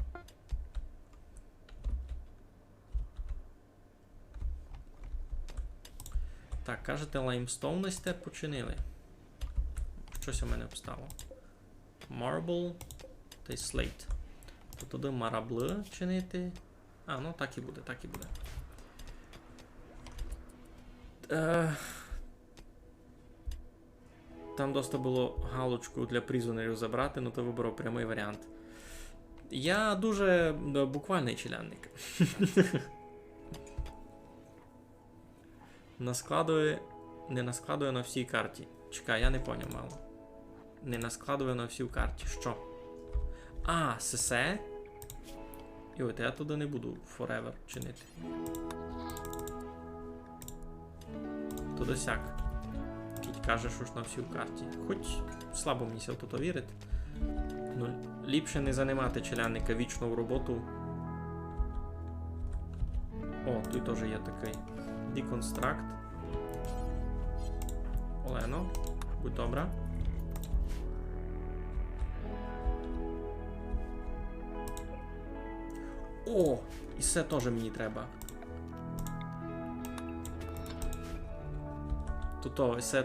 Так, кажете, лаймстоуны сте починили. Штось у мене обстало. Marble тай slate. То туды мараблы чинити. А, ну так і буде, так і буде. Е, Там доста было галочку для призонерів забрати, но то выбрав прямый варіант. Я дуже, е, буквалный челядник. Наскладує, не наскладує на всій карті. Чекай, я не поняв мало. Не наскладує на всій карті. Што? А, сесе? Йой, та я туды не буду forever чинити. То досяк. Кідь кажеш, ож на всій карті. Хоть слабо мені ся в то вірить. Ну, ліпше не занимати челядника вічнов роботу. О, туй тоже є такый. Deconstruct. Олено, будь добра. О, і се тоже мені треба. Туто, і се